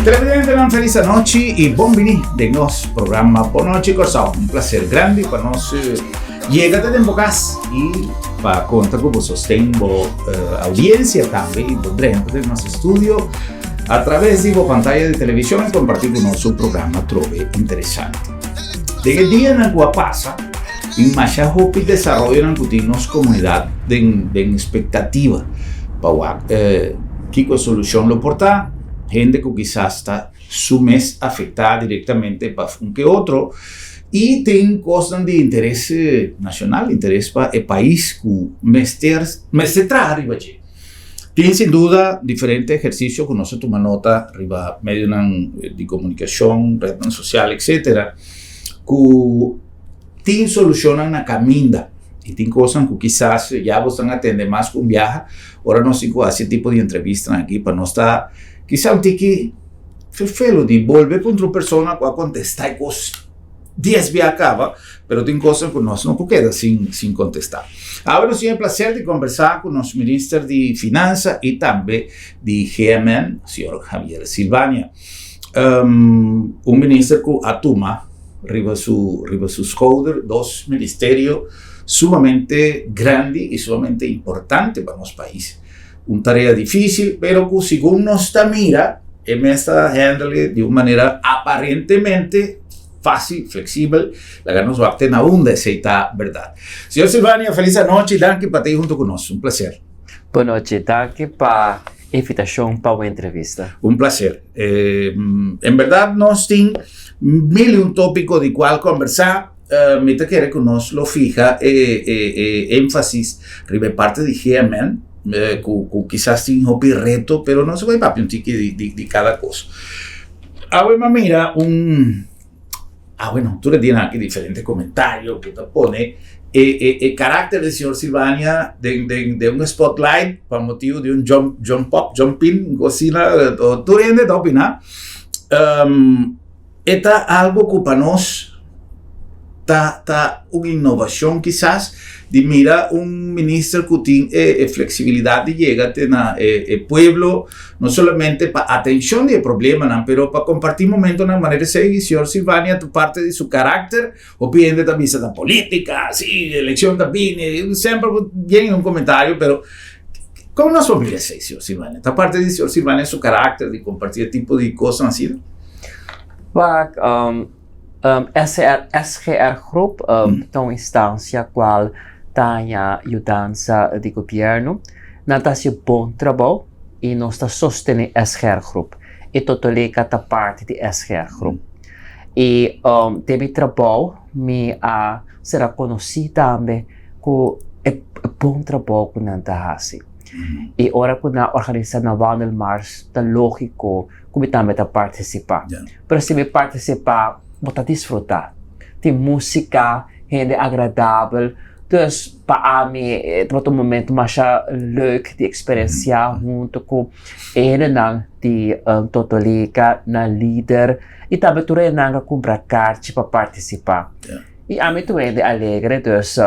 Televidentenan, felis anochi i bon bini den nos programa Bon Nochi Kòrsou. Un plaser grandi pa nos yega te den bo kas i pa konta ku bo sosten, bo audiensia tambe i bo drenta den nos estudio a traves di bo pantaya di televishon i kompartí ku nos un programa trobe interesante. Den e dianan ku a pasa tin masha hopi desaroyonan ku tin nos komunidat den den espektativa pa wak kiko e solushon lo por ta. Hende ku kisas ta su mes afektá direktamente pa un ke otro i tin kosnan di interes nashonal, interes pa e pais ku mester mester traha riba dje. Tin sin duda diferente ehersisio ku nos a tuma nota riba medionan di komunikashon, retnan sosial etsetera ku tin solushonnan na kaminda i tin kosnan ku kisas ya bo esnan a tende mas ku un biaha ora nos tin ku hasi e tipo di entrevistanan aki pa nos ta kisa un tiki ferfelu di bolbe puntra un persona ku a kontestá e kos dies biaha kaba pero tin kosnan ku nos no por keda sin sin kontestá. Awe nos tin e plaser di kombersá ku nos minister di finansa i tambe di GMN, señor Javier Silvania. Un minister ku a tuma riba su riba su schouder dos ministerio sumamente grandi y sumamente importante pa nos pais. Un tarea dificil pero cu segun nos ta mira e mes ta handle di un manera aparentemente facil, flexibel, laga nos wak te na unda esey ta berdad. Señor Silvania, feliz anochi, danki pa ta hunto cu nos, un placer. Bon nochi, danki pa invitacion pa un entrevista. Un placer. En berdad nos tin mil y un topico di cual conversa. Mi ta kere cu nos lo fija e e enfasis riba e parti di GMN cu cu kisas tin hopi reto pero nos a bay papia un tiki di di di cada cos. Awe mi a mira un awe no tur e dianan aki diferente comentario cu ta pone e e e karakter di señor Silvania den den den un spotlight pa motibu di un jump jump up jump in un asina tur hende ta opiná. E ta algo ku pa nos ta ta un innovacion kisas di mira un minister ku tin e e flexibilidad di yega te na e e pueblo no solamente pa atencion di e problemanan pero pa comparti momentonan manera esey señor Silvania ta parte di su karakter. Hopi hende ta bisa ta politica, si eleccion ta bini, semper bo yega un comentario pero con nos por mira esey señor Silvania? Ta parte di señor Silvania su carácter di comparti e tipo di cosnan asina? Wak, SR, SGR Groep ta un instancia cual ta haña yudansa di gobierno. Nan ta haci bon trabou y nos ta sostene SGR Groep. E Totolika ta parti di SGR Groep. I den mi trabou mi a sera konosí tambe ku e bon trabou ku nan ta hasi. I ora ku nan organisá nan wandelmars ta lógiko ku mi tambe ta partisipá. Pero si mi partisipá bo ta disfrutá. Tin músika, hende agradabel. Dus pa ami e tabata un momento masha leuk di eksperensiá huntu ku e hendenan di Totolika, nan lider. I tambe tur hendenan a kumpra karchi pa partisipá. I ami tur hende alegre, dus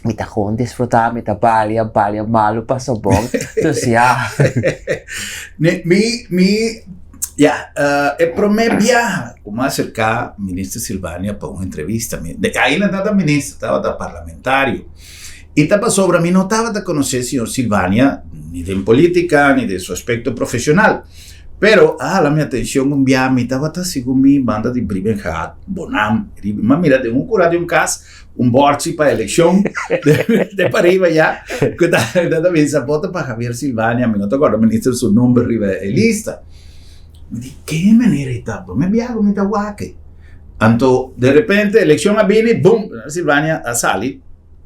mi ta gewoon disfrutá, mi ta balia, balia malu pasa bon. Dus ya. Mi, mi, mi, ya, e promé biaha ku mi a aserká Minister Silvania pa un entrevista, mi, ainda no tabata minister, tabata parlamentario. I ta pasobra mi no tabata konosé señor Silvania ni den polítika ni den su aspekto profeshonal. Pero a hala mi atencion un bia mi tabata sigun mi banda di Brievengat, Bonam, riba, mi a mira den un cura di un cas un borchi pa eleccion de pariba ya cu ta ta bisa vota pa Javier Silvania, mi no ta acorda minister su nomber riba e lista. Mi di ke manera e ta? Prome bia cu mi ta wak e. Anto de repente eleccion a bini, bum, Silvania a sali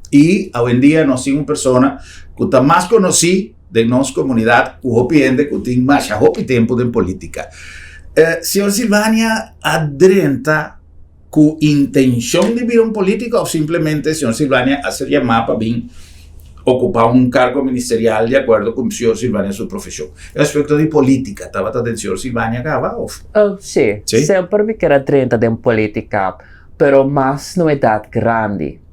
y awendia nos tin un persona cu ta mas conoci den nos komunidat ku hopi hende ku tin masha hopi tempu den politika. Señor Silvania a drenta ku intenshon di bira un politiko òf simplemente señor Silvania a ser yamá pa bin okupá un kargo ministerial di akuerdo ku señor Silvania su profeshon? E aspekto di politika tabata den señor Silvania kaba òf? Sí, semper mi ker a drenta den politika, pero mas na un edat grandi.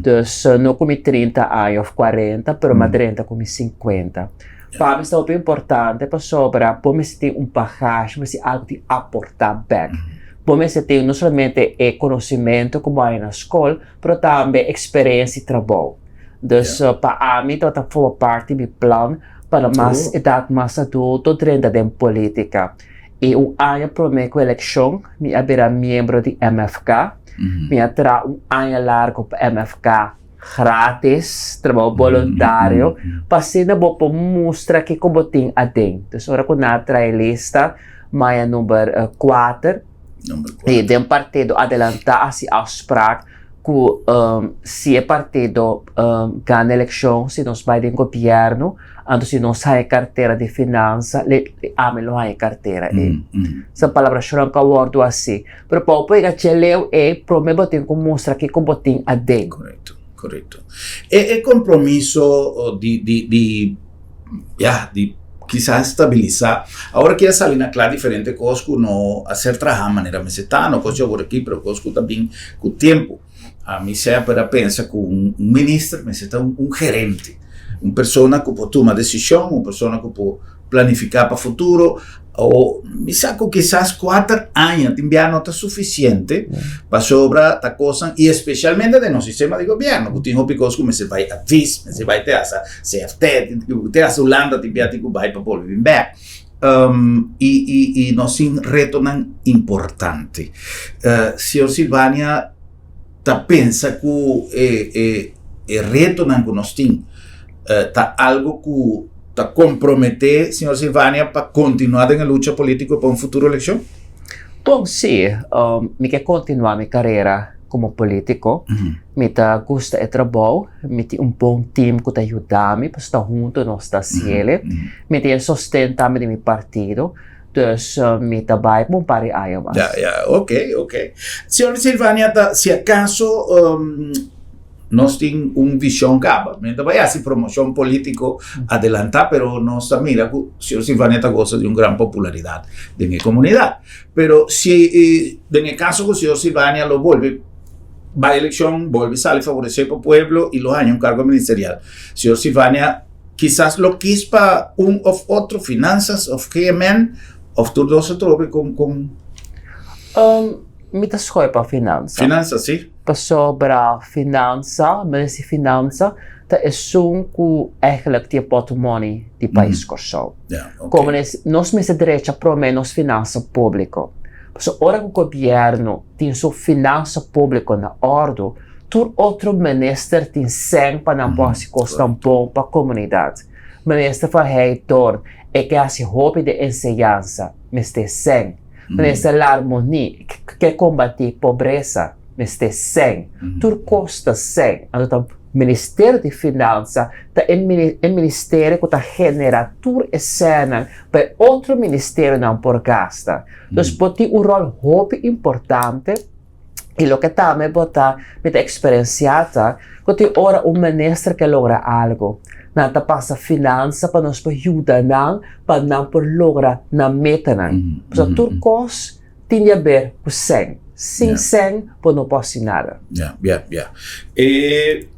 Dus no ku mi 30 aña of 40, pero mi a drenta ku mi 50. Pa mi ta hopi importante pasobra bo mester tin un bagage, bo mester tin algu di aportá bèk. Bo mester tin no solamente e konosementu ku bo haña na skol, pero tambe eksperensia di trabou. Dus pa ami tabata forma parti di mi plan pa na mas edat mas adulto drenta den politika. I un aña promé ku elekshon mi a bira miembro di MFK. Mi a traha un aña largu pa MFK gratis, trabou boluntario, pa asina bo por mustra kiko bo tin aden. Dus ora ku nan a traha e lista, mi a number kuater. I den partido adelantá a hasi afspraak ku si e partido gana elekshon, si nos bai den gobièrnu, anto si nos haña e kartera di finansa, ami lo haña e kartera ei. Sa palabrashonnan ku a wòrdu hasi. Pero pa bo por yega dje leu ei, promé bo tin ku mustra kiko bo tin aden. Korekto, korekto. E kompromiso di di di ya di kisas stabilisá. Awor aki a sali na kla diferente kos ku no a ser trahá manera mester ta, no kos di awor aki, pero kos ku ta bin ku tempu. Ami semper a pensa ku un minister mester ta un gerente, un persona ku por tuma desishon, un persona ku por planifiká pa futuro. O mi sa ku kisas kuater aña tin bia no ta sufisiente pasobra ta kosnan i espesialmente den nos sistema di gobièrnu ku tin hopi kos ku mester bai advis, mester bai te hasta CFT, te hasta Hulanda tin bia tin ku bai pa bolbe bin bèk. I i nos tin retonan importante. Señor Silvania ta pensa ku e e e retonan ku nos tin ta algo ku ta komprometé señor Silvania pa kontinuá den e lucha polítiko pa un futuro elekshon? Bon, sí. Mi ke kontinuá mi karera komo polítiko. Mi ta gusta e trabou, mi tin un bon tim ku ta yuda mi, pasobra ta huntu nos ta hasiel. Mi tin e sosten tambe di mi partido. Dus mi ta bai pa un par di aña mas. Ya, ya, ok, ok. Señor Silvania, ta si acaso nos tin un vision caba, mi no ta bai haci promocion politico adelanta, pero nos ta mira cu señor Silvania ta goza di un gran popularidad den e comunidad. Pero si den e caso cu señor Silvania lo bolbe bai eleccion, bolbe sali favorece pa pueblo y lo haña un cargo ministerial, señor Silvania Kisas lo kis pa un of otro, finanzas of GMN, of tur dos atrobe con con. Mi ta scoge pa finanza. Finanza, si. Pasobra finanza, minister di finanza, ta esun cu eigenlijk tin e portemoni di pais Corsou. Ja, ok. Como nes, nos mester drecha prome nos finanza publico. Pasobra ora cu gobierno tin su finansa públiko na òrdu, tur otro minister tin sèn pa nan por hasi kosnan bon pa komunidat. Minister van Heydoorn e ke hasi hopi den enseñansa, mester sèn. Minister Larmonie ke kombatí pobresa, mester sèn. Tur kos ta sèn. Anto ta Ministerio di Finansa ta e ministerio ku ta generá tur e sènnan pa e otro ministerionan por gasta. Dus bo tin un ròl hopi importante i loke tambe bo ta mi ta eksperensiá ta ku tin ora un minister ke logra algu, nan ta pasa finansa pa nos por yuda nan pa nan por logra nan metanan. Pasobra tur kos tin di haber ku sèn. Sin sèn bo no por hasi nada. Ya, ya, ya. E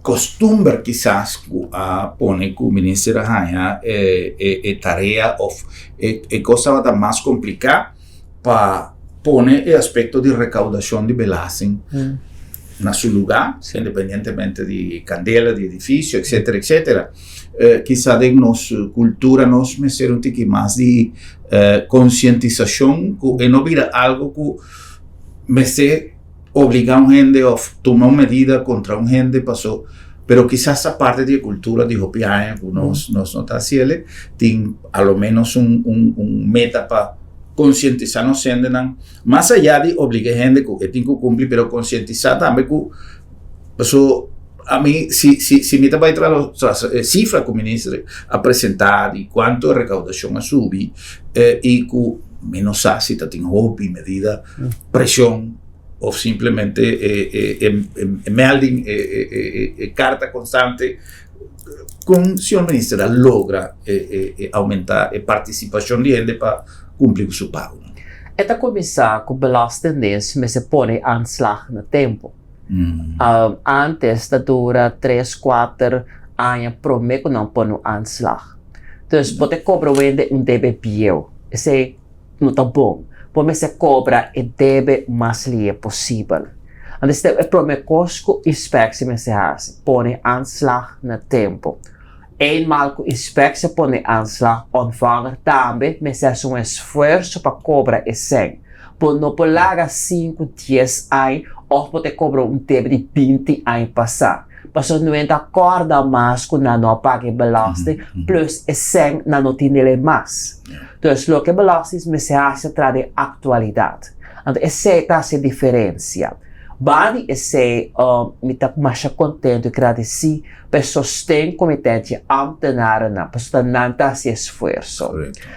Costumber kisas cu a pone cu minister a haña e tarea of e cos tabata mas complica pa pone e aspecto di recaudacion di belasting na su lugar, independientemente di candela, di edificio, etcetera, etcetera. Kisa den nos cultura nos mester un tiki mas di concientisacion cu e no bira algo cu mester Obliga un hende of tuma un medida contra un hende paso, pero kisas ta parte di e cultura di hopi aña cu nos nos no ta haciele, tin a lo menos un un un meta pa concientisa nos hendenan, mas allá di obliga e hende cu e tin cu cumpli, pero concientisa tambe cu paso ami si si si mi ta bay tras e cifra cu minister a presenta di cuanto e recaudacion a subi y cu mi no sa si ta tin hopi medida presion of simplemente e e e melding e e e carta constante con señor minister a logra e e aumenta e participacion di hende pa cumpli cu su pago. E ta cuminsa cu belastingdienst mester pone aanslag na tempo. Antes ta dura tres, cuater aña prome cu nan pone un aanslag. Dus bo ta kobra wende un debe bieu. Esei no ta bon. Bo mester kobra e debe mas lihe posibel. Anto esei ta e prome kos ku inspektie mester hasi, pone aanslag na tempu. Eenmaal ku inspektie pone aanslag, ontvanger tambe mester hasi un esfuerso pa kobra e sèn. Bo no por laga sinku, dies aña òf bo ta kobra un debe di binti aña pasá. Pasobra no e ta kòrda mas ku nan no a paga e belasting, plus e sèn nan no tin el mas. Dus loke belastingdienst mester hasi ta traha den aktualidat. Anto esei ta hasi e diferensia. Banda di esei mi ta masha kontentu i gradisí pa e sosten ku mi ten di e ámtenarennan, pasobra ta nan ta hasi esfuerso.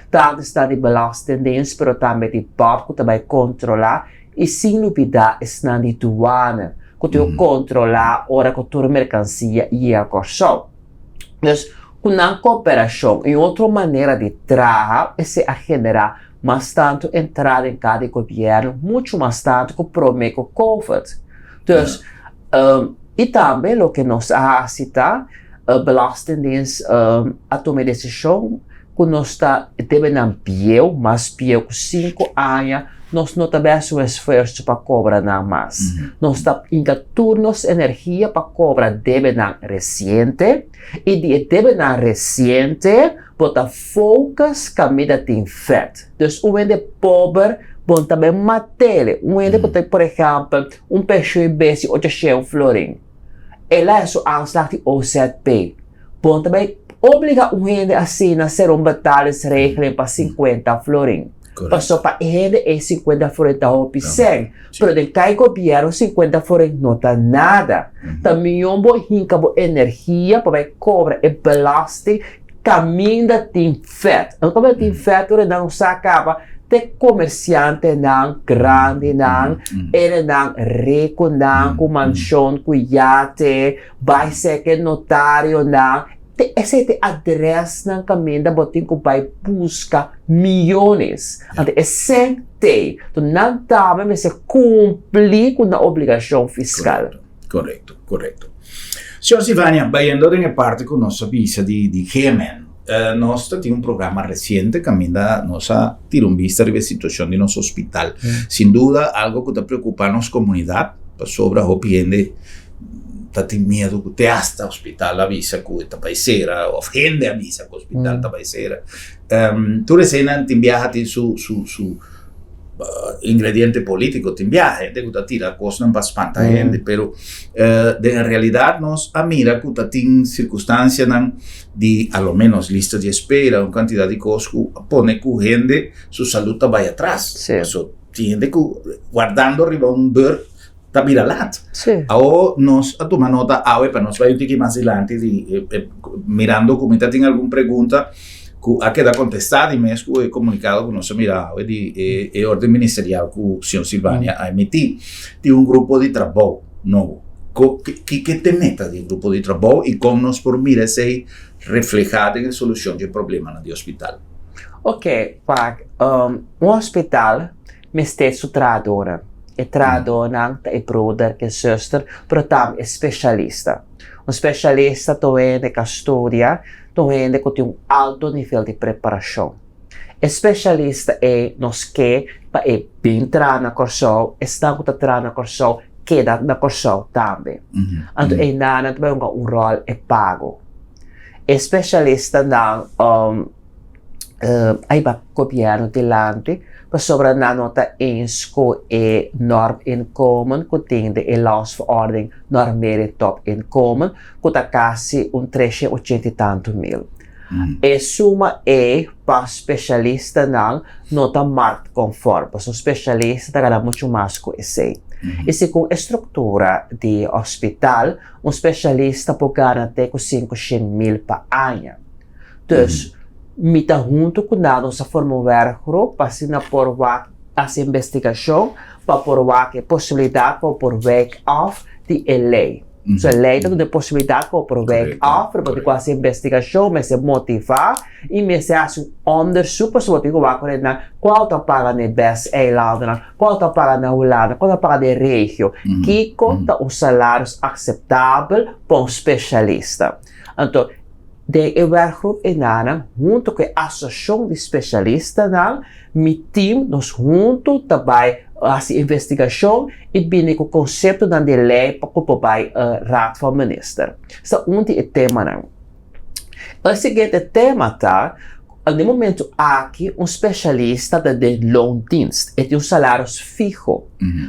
Tantu esnan di Belastingdienst pero tambe di bòb ku ta bai kontrolá i sin lubidá esnan di duana ku tin ku kontrolá ora ku tur merkansia yega Kòrsou. Dus ku nan kooperashon i otro manera di traha esei a generá mas tantu entrada den kada di gobièrnu, muchu mas tantu ku promé ku covid. Dus i tambe loke nos a hasi ta Belastingdienst a tuma e desishon ku nos ta debe nan bieu, mas bieu ku sinku aña, nos no ta bai hasi un esfuerso pa kobra nan mas. Nos ta hinka tur nos energia pa kobra debenan resiente i di e debenan resiente bo ta focus kaminda tin vèt. Dus un hende pober bo no ta bai mat'el. Un hende ku ta por ehèmpel un penshun i bes di ocho shen florin. El a su aanslag di OZP. Bo no ta bai obliga un hende asina ser un betalingsregeling pa 50 florin. Paso pa e hende ei 50 florin ta hopi sèn. Pero den kai gobièrnu 50 florin no ta nada. Ta mihó bo hinka bo energia pa bai kobra e belasting kaminda tin vèt. Anto kaminda tin vèt ora nan sa kaba te komersiantenan grandinan, erenan rikunan ku manshon, ku yate, bai seke notarionan, te esei te adresnan kaminda bo tin ku bai buska miyones. Anto e sèn t'ei. Enton nan tambe mester kumpli ku nan obligashon fiskal. Korekto, korekto. Señor Silvania, bayendo den e parti ku nos a bisa di di GMN, nos ta tin un programa resiente kaminda nos a tira un bista riba e situashon di nos hospital. Sin duda algo ku ta preokupá nos komunidat, pasobra hopi hende ta tin miedu ku te asta hospital a bisa ku e ta bai sera òf hende a bisa ku hospital ta bai sera. Tur eseinan tin biaha tin su su su ingrediente politico tin biaha hende ku ta tira kosnan pa spanta hende pero den realidad nos a mira ku ta tin sirkunstansianan di a lo menos lista di espera un kantidat di kos ku a pone ku hende su salud ta bai atras paso tin hende ku wardando riba un beurt ta bira lat awor nos a tuma nota awe pa nos bai un tiki mas dilanti di mirando ku mi ta tin algun pregunta ku a keda kontestá di mes ku e komunikado ku nos a mira awe di e e orden ministerial ku señor Silvania a emití. Tin un grupo di trabou nobo. Ko ki ke te meta di e grupo di trabou i kon nos por mira esei reflehá den e solushon di e problemanan di hospital? Oke, wak, un hospital mester su trahadónan. E trahadónan ta e broeder ku e zuster, pero tambe e spesialista. Un spesialista ta un hende ku a studia, ta un hende ku tin un alto nivel di preparashon. E spesialista ei nos ke pa e bin traha na Kòrsou, esnan ku ta traha na Kòrsou keda na Kòrsou tambe. Anto einan nan ta bai hunga un ròl e pago. E spesialistanan a hiba gobièrnu dilanti pasobra nan no ta eens ku e norminkomen ku tin den e landsverordening normering topinkomen ku ta kasi un treshen ochenta i tantu mil. E suma ei pa spesialistanan no ta marktkonform pasobra spesialista ta gana muchu mas ku esei. I segun e struktura di hospital un spesialista por gana te ku 500.000 pa aña. Dus, mi ta huntu ku nan, nos a forma un werkgroep pa asina por wak hasi investigashon pa por wak e posibilidat pa por wijk af di e lei. So e lei ta duna e posibilidat pa por wijk af, pero bo tin ku hasi investigashon, mester motivá i mester hasi un onderzoek pasobra bo tin ku wak ku nan kual ta paga na e bes eilandennan, kual ta paga na Hulanda, kual ta paga den regio, kiko ta un salaris akseptabel pa un spesialista. Anto. Den e werkgroep enanan, hunto ku e asosiashon di spesialistanan, mi tim, nos hunto ta bai hasi investigashon i bini ku konseptonan di lei pa ku por bai Raad van Minister. Esta un di e temanan. E siguiente tema ta, den e momento aki un spesialista ta den loondienst, e tin un salaris fiho.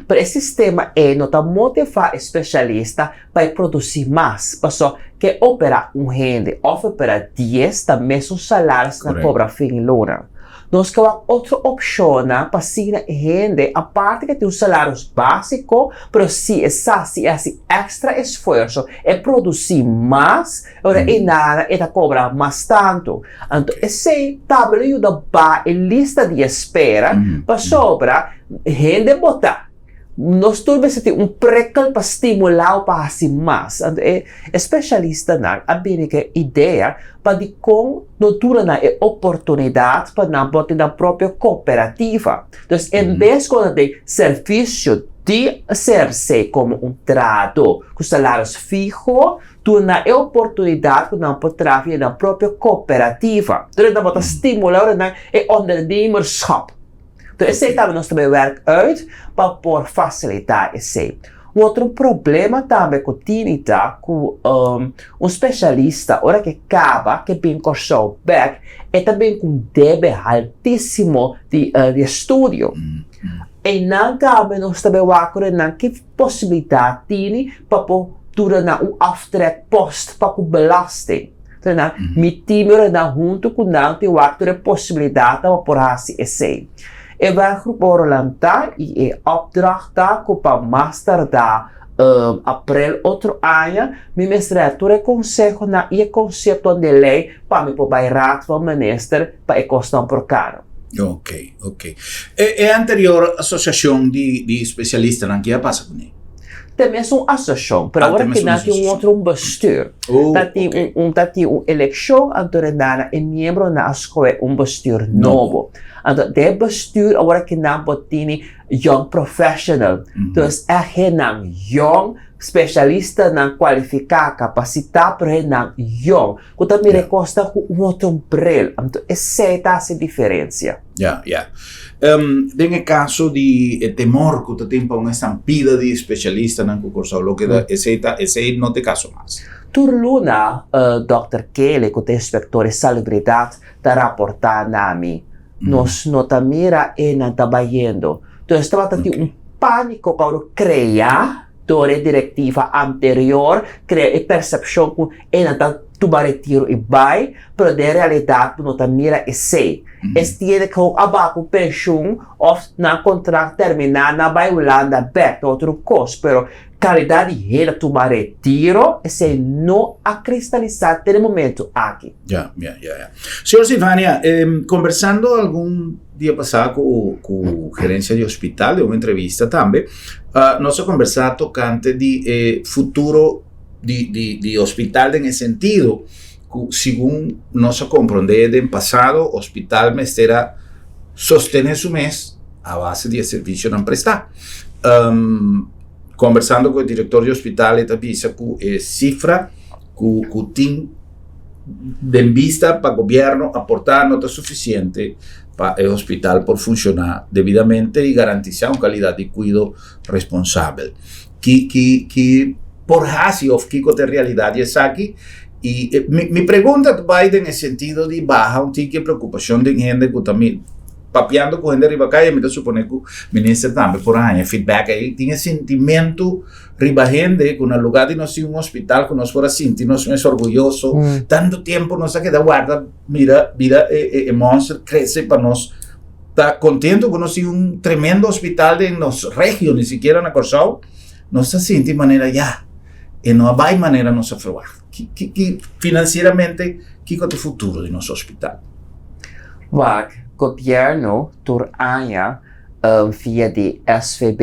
Pero e sistema ei no ta motivá e spesialista pa e produsí mas, paso ke operá un hende òf operá dies ta mesun salaris na kobra fin luna. Nos ke wak otro opshonnan pa asina e hende, aparte ke tin un salaris básiko, pero si e sa si e hasi èkstra esfuerso e produsí mas, ora e nana e ta kobra mas tantu. Anto esei tambe lo yuda baha e lista di espera, pasobra hende botá. Nos tur mester tin un prikkel pa stimulá o pa hasi mas. Anto e spesialistanan a bini ku e idea pa dikon no duna nan e oportunidat pa nan por tin nan propio kooperativa. Dus en bes ku nan den servisio di CRC komo un trahadó ku salaris fiho, duna nan e oportunidat ku nan por traha via nan propio kooperativa. Entonces nan por ta stimulá ora nan e ondernemerschap. Entonces esei tambe nos ta bay werk uit pa por facilita esei. Un otro problema tambe cu tini ta cu un specialista ora ke caba ke bin Corsou bek e ta bin cu un debe altisimo di estudio. Eynan tambe nos ta bay wak cu nan ki posibilidad tini pa por duna nan un aftrekpost pa cu belasting. Entonces nan, mi team ora nan hunto cu nan tin wak tur e posibilidadnan pa por haci esey. E werkgroep ora lanta y e opdracht ta cu pa mas tarda april otro aña mi mester haya tur e consehonan y e conceptonan di ley pa mi por bay Raad van Minister pa e cosnan por cana. Ok, ok. E e anterior asociacion di di specialistanan ke a pasa cune? Ta mesun asociacion, pero awor aki nan tin un otro un bestuur. Ta tin un un ta tin un eleccion anto rendana e miembronan a scohe un bestuur nobo. Anto den e bestuur awor aki nan por tini young professional. Dus echt hennan yong, specialistanan cualifica, capacita, pero hennan yong. Ku ta mira e kosnan ku un otro bril. Anto esei ta hasi diferensia. Ya, ya. Den e kaso di e temor ku ta tin pa un estampida di spesialistanan ku Kòrsou lo keda, esei ta, esei no ta e kaso mas. Tur luna dòkter Kelly ku ta inspektor di salubridat ta raportá na mi. Nos no ta mira e nan ta bayendo. Entonces tabata tin un pániko ku a wòrdu kreá dor e direktiva anterior, krea e persepshon ku e nan ta tuma retiro i bai, pero den realidat bo no ta mira esei. Es tiene ku a baha ku penshun òf nan kontrakt terminá nan bai Hulanda bèk, ta otro kos, pero kalidat di hende tuma retiro esei no a kristalisá te den momento aki. Ya, ya, ya, ya. Señor Silvania, kombersando algun dia pasá ku ku gerensia di hospital den un entrevista tambe, nos a kombersá tokante di e futuro di di di hospital den e sentido ku segun nos a komprondé den pasado hospital mester a sostené su mes a base di e servisionan prestá. Kombersando ku e direktor di hospital e ta bisa ku e sifra ku ku tin den bista pa gobierno aportá no ta sufisiente pa e hospital por funshoná debidamente i garantisá un kalidat di kuido responsabel. Ki ki ki por hasi òf kiko ta e realidat di esaki? I mi mi pregunta ta bai den e sentido di baha un tiki e preokupashon den hende ku ta mi papiando ku hende riba kaya mi ta supone ku minister tambe por a haña feedback ei tin e sintimentu riba hende ku na lugar di nos tin un hospital ku nos por a sinti nos mes orguyoso tantu tempu nos a keda warda mira mira e e e monster krese pa nos ta contento cu nos tin un tremendo hospital den nos regio, ni sikiera na Kòrsou, nos ta sinti manera ya, e no a bai manera nos a verwacht. Ki, ki, ki, financieramente, kiko ta e futuro di nos hospital? Wak, gobierno tur aña via di SVB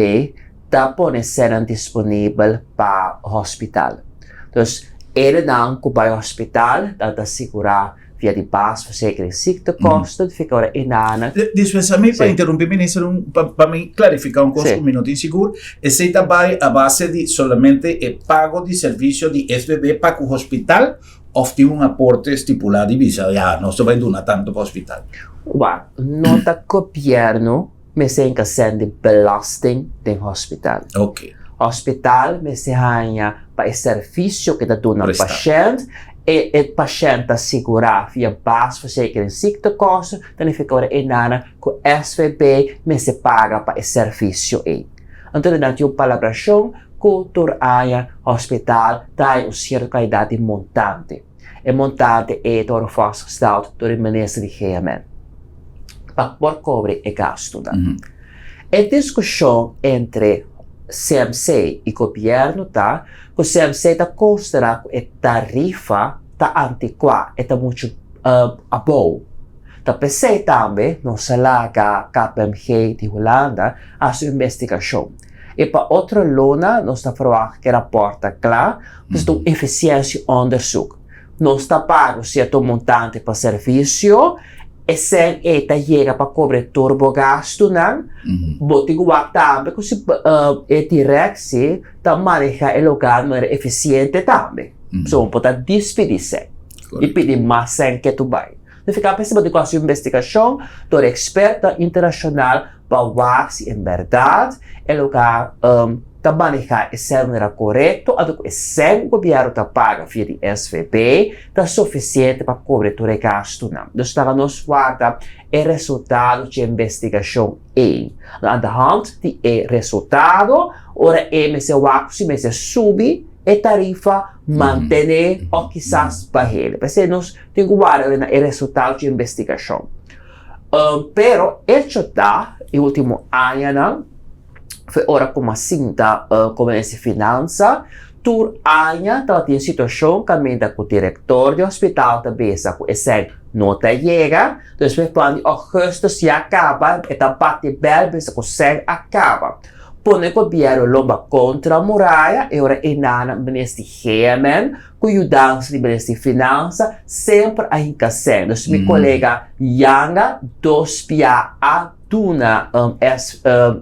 ta pone senan disponibel pa hospital. Dus, edenan cu bai hospital, nan ta sigura Via di basverzekering ziektekosten, fica ora inana. Dispensa mi pa interrumpi minister, un, pa, pa mi clarifica un cos cu mi no tin sigur. Esey ta bay a base di solamente e pago di servicio di SVB pa cu hospital Òf tin un aporte stipulá di bisa, ya, nos ta bai duna tantu pa hospital? Wak, no ta gobièrnu mester hinka sèn di belasting den hospital. Hospital mester haña pa e servisio ku e ta duna pashènt, e e pashènt ta sigurá via basisverzekering ziektekosten, ta nifiká ora e nana ku SVB mester paga pa e servisio ei. Anto nan tin un palabrashon ku tur aña hospital ta haña un sierto kantidat di montante. E montante ei ta wòrdu vastgesteld dor e minister di GMN pa por kobri e gastunan. E diskushon entre CMC i gobièrnu ta ku CMC ta konsiderá ku e tarifa ta antikuá, e ta muchu abou. Ta p'esei tambe nos a laga KPMG di Hulanda hasi un investigashon. I pa otro luna nos ta ferwagt ku e rapòrt ta kla, pues ta un efisiensie-onderzoek. Nos ta paga un sierto montante pa servisio, e sèn ei ta yega pa kobre tur bo gastunan. Bo tin ku wak tambe ku si e direksie ta maneha e logal di manera efisiente tambe. So bo por ta dispidí sèn i pidi mas sèn ke tu bai. Nifiká p'esei bo tin ku hasi un investigashon dor ekspertonan internashonal pa wak si en bèrdat e lugá ta manehá e sèn manera korekto anto ku e sèn ku gobièrnu ta paga via di SVB ta sufisiente pa kobre tur e gastunan. Dus laga nos warda e resultado dje investigashon ei. Aan de hand di e resultado ora e mester wak si mester subi e tarifa, mantené òf kisas bah'é. P'esei nos Tin ku wara na e resultado dje investigashon. Pero echo ta, e ultimo añanan, for ora ku mas sinta komo minister di Finansa, tur aña tabatin e situashon kaminda ku direktor di hospital ta bisa ku esei no ta yega, despues plan di augustus ya kaba e ta bati bèl bisa ku esei a kaba. Pone gobièrnu lomba kontra muraya e ora einan minister di GMN Ku yudansa di Minister di Finansa semper a hinka sèn. Dus mi kolega Yanga dos bia a duna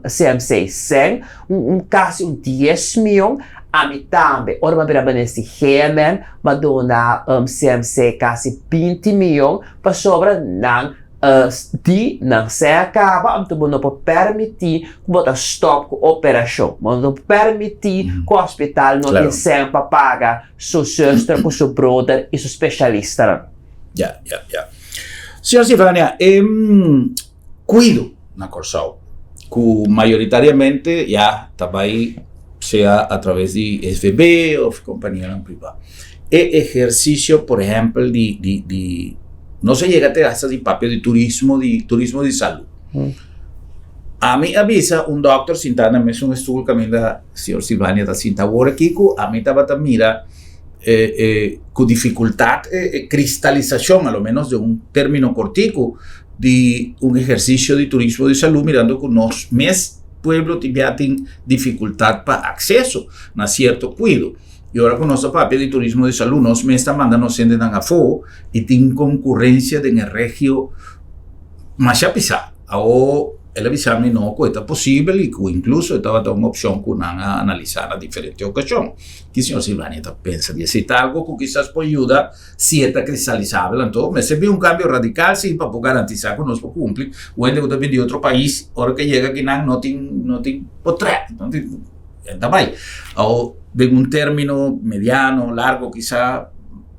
CMC sèn, un kasi un dies mion. Ami tambe ora mi a bira Minister di GMN mi a duna CMC kasi 20 mion pasobra nan Di nan sea kaba, anto bo no por permití ku bo ta stòp ku operashon. Bo no por permití ku hospital no tin sèn pa paga su zuster ku su broder i su spesialistanan. Ya, ya, ya. Señor Silvania, e kuido na Kòrsou ku mayoritariamente ya ta bai sea a traves di SVB òf kompanianan privá. E ehersisio por ehèmpel di di di nos a yega te hasta di papia di turismo di turismo di salú. Ami a bisa un dòkter sintá na mesun estul kaminda señor Silvania ta sinta awor aki ku ami tabata mira e ku difikultat e kristalisashon a lo menos den un término kortiku di un ehersisio di turismo di salú mirando ku nos mes pueblo tin bia tin difikultat pa akseso na sierto kuido. I ora ku nos ta papia di turismo di salú nos mes ta manda nos hendenan afó i tin konkurensia den e regio masha pisá. Awo el a bisa mi no ku e ta posibel i ku inkluso e tabata un opshon ku nan a analisá na diferente okashon. Ki señor Silvania ta pensa di esei? Ta algu ku kisas por yuda si e ta kristalisabel anto mester bin un kambio radikal si pa por garantisá ku nos por kumpli. Un hende ku ta bin di otro pais ora ku e yega akinan no tin no tin potrèt no tin. E ta bai. Awo den un término mediano, largo kisá,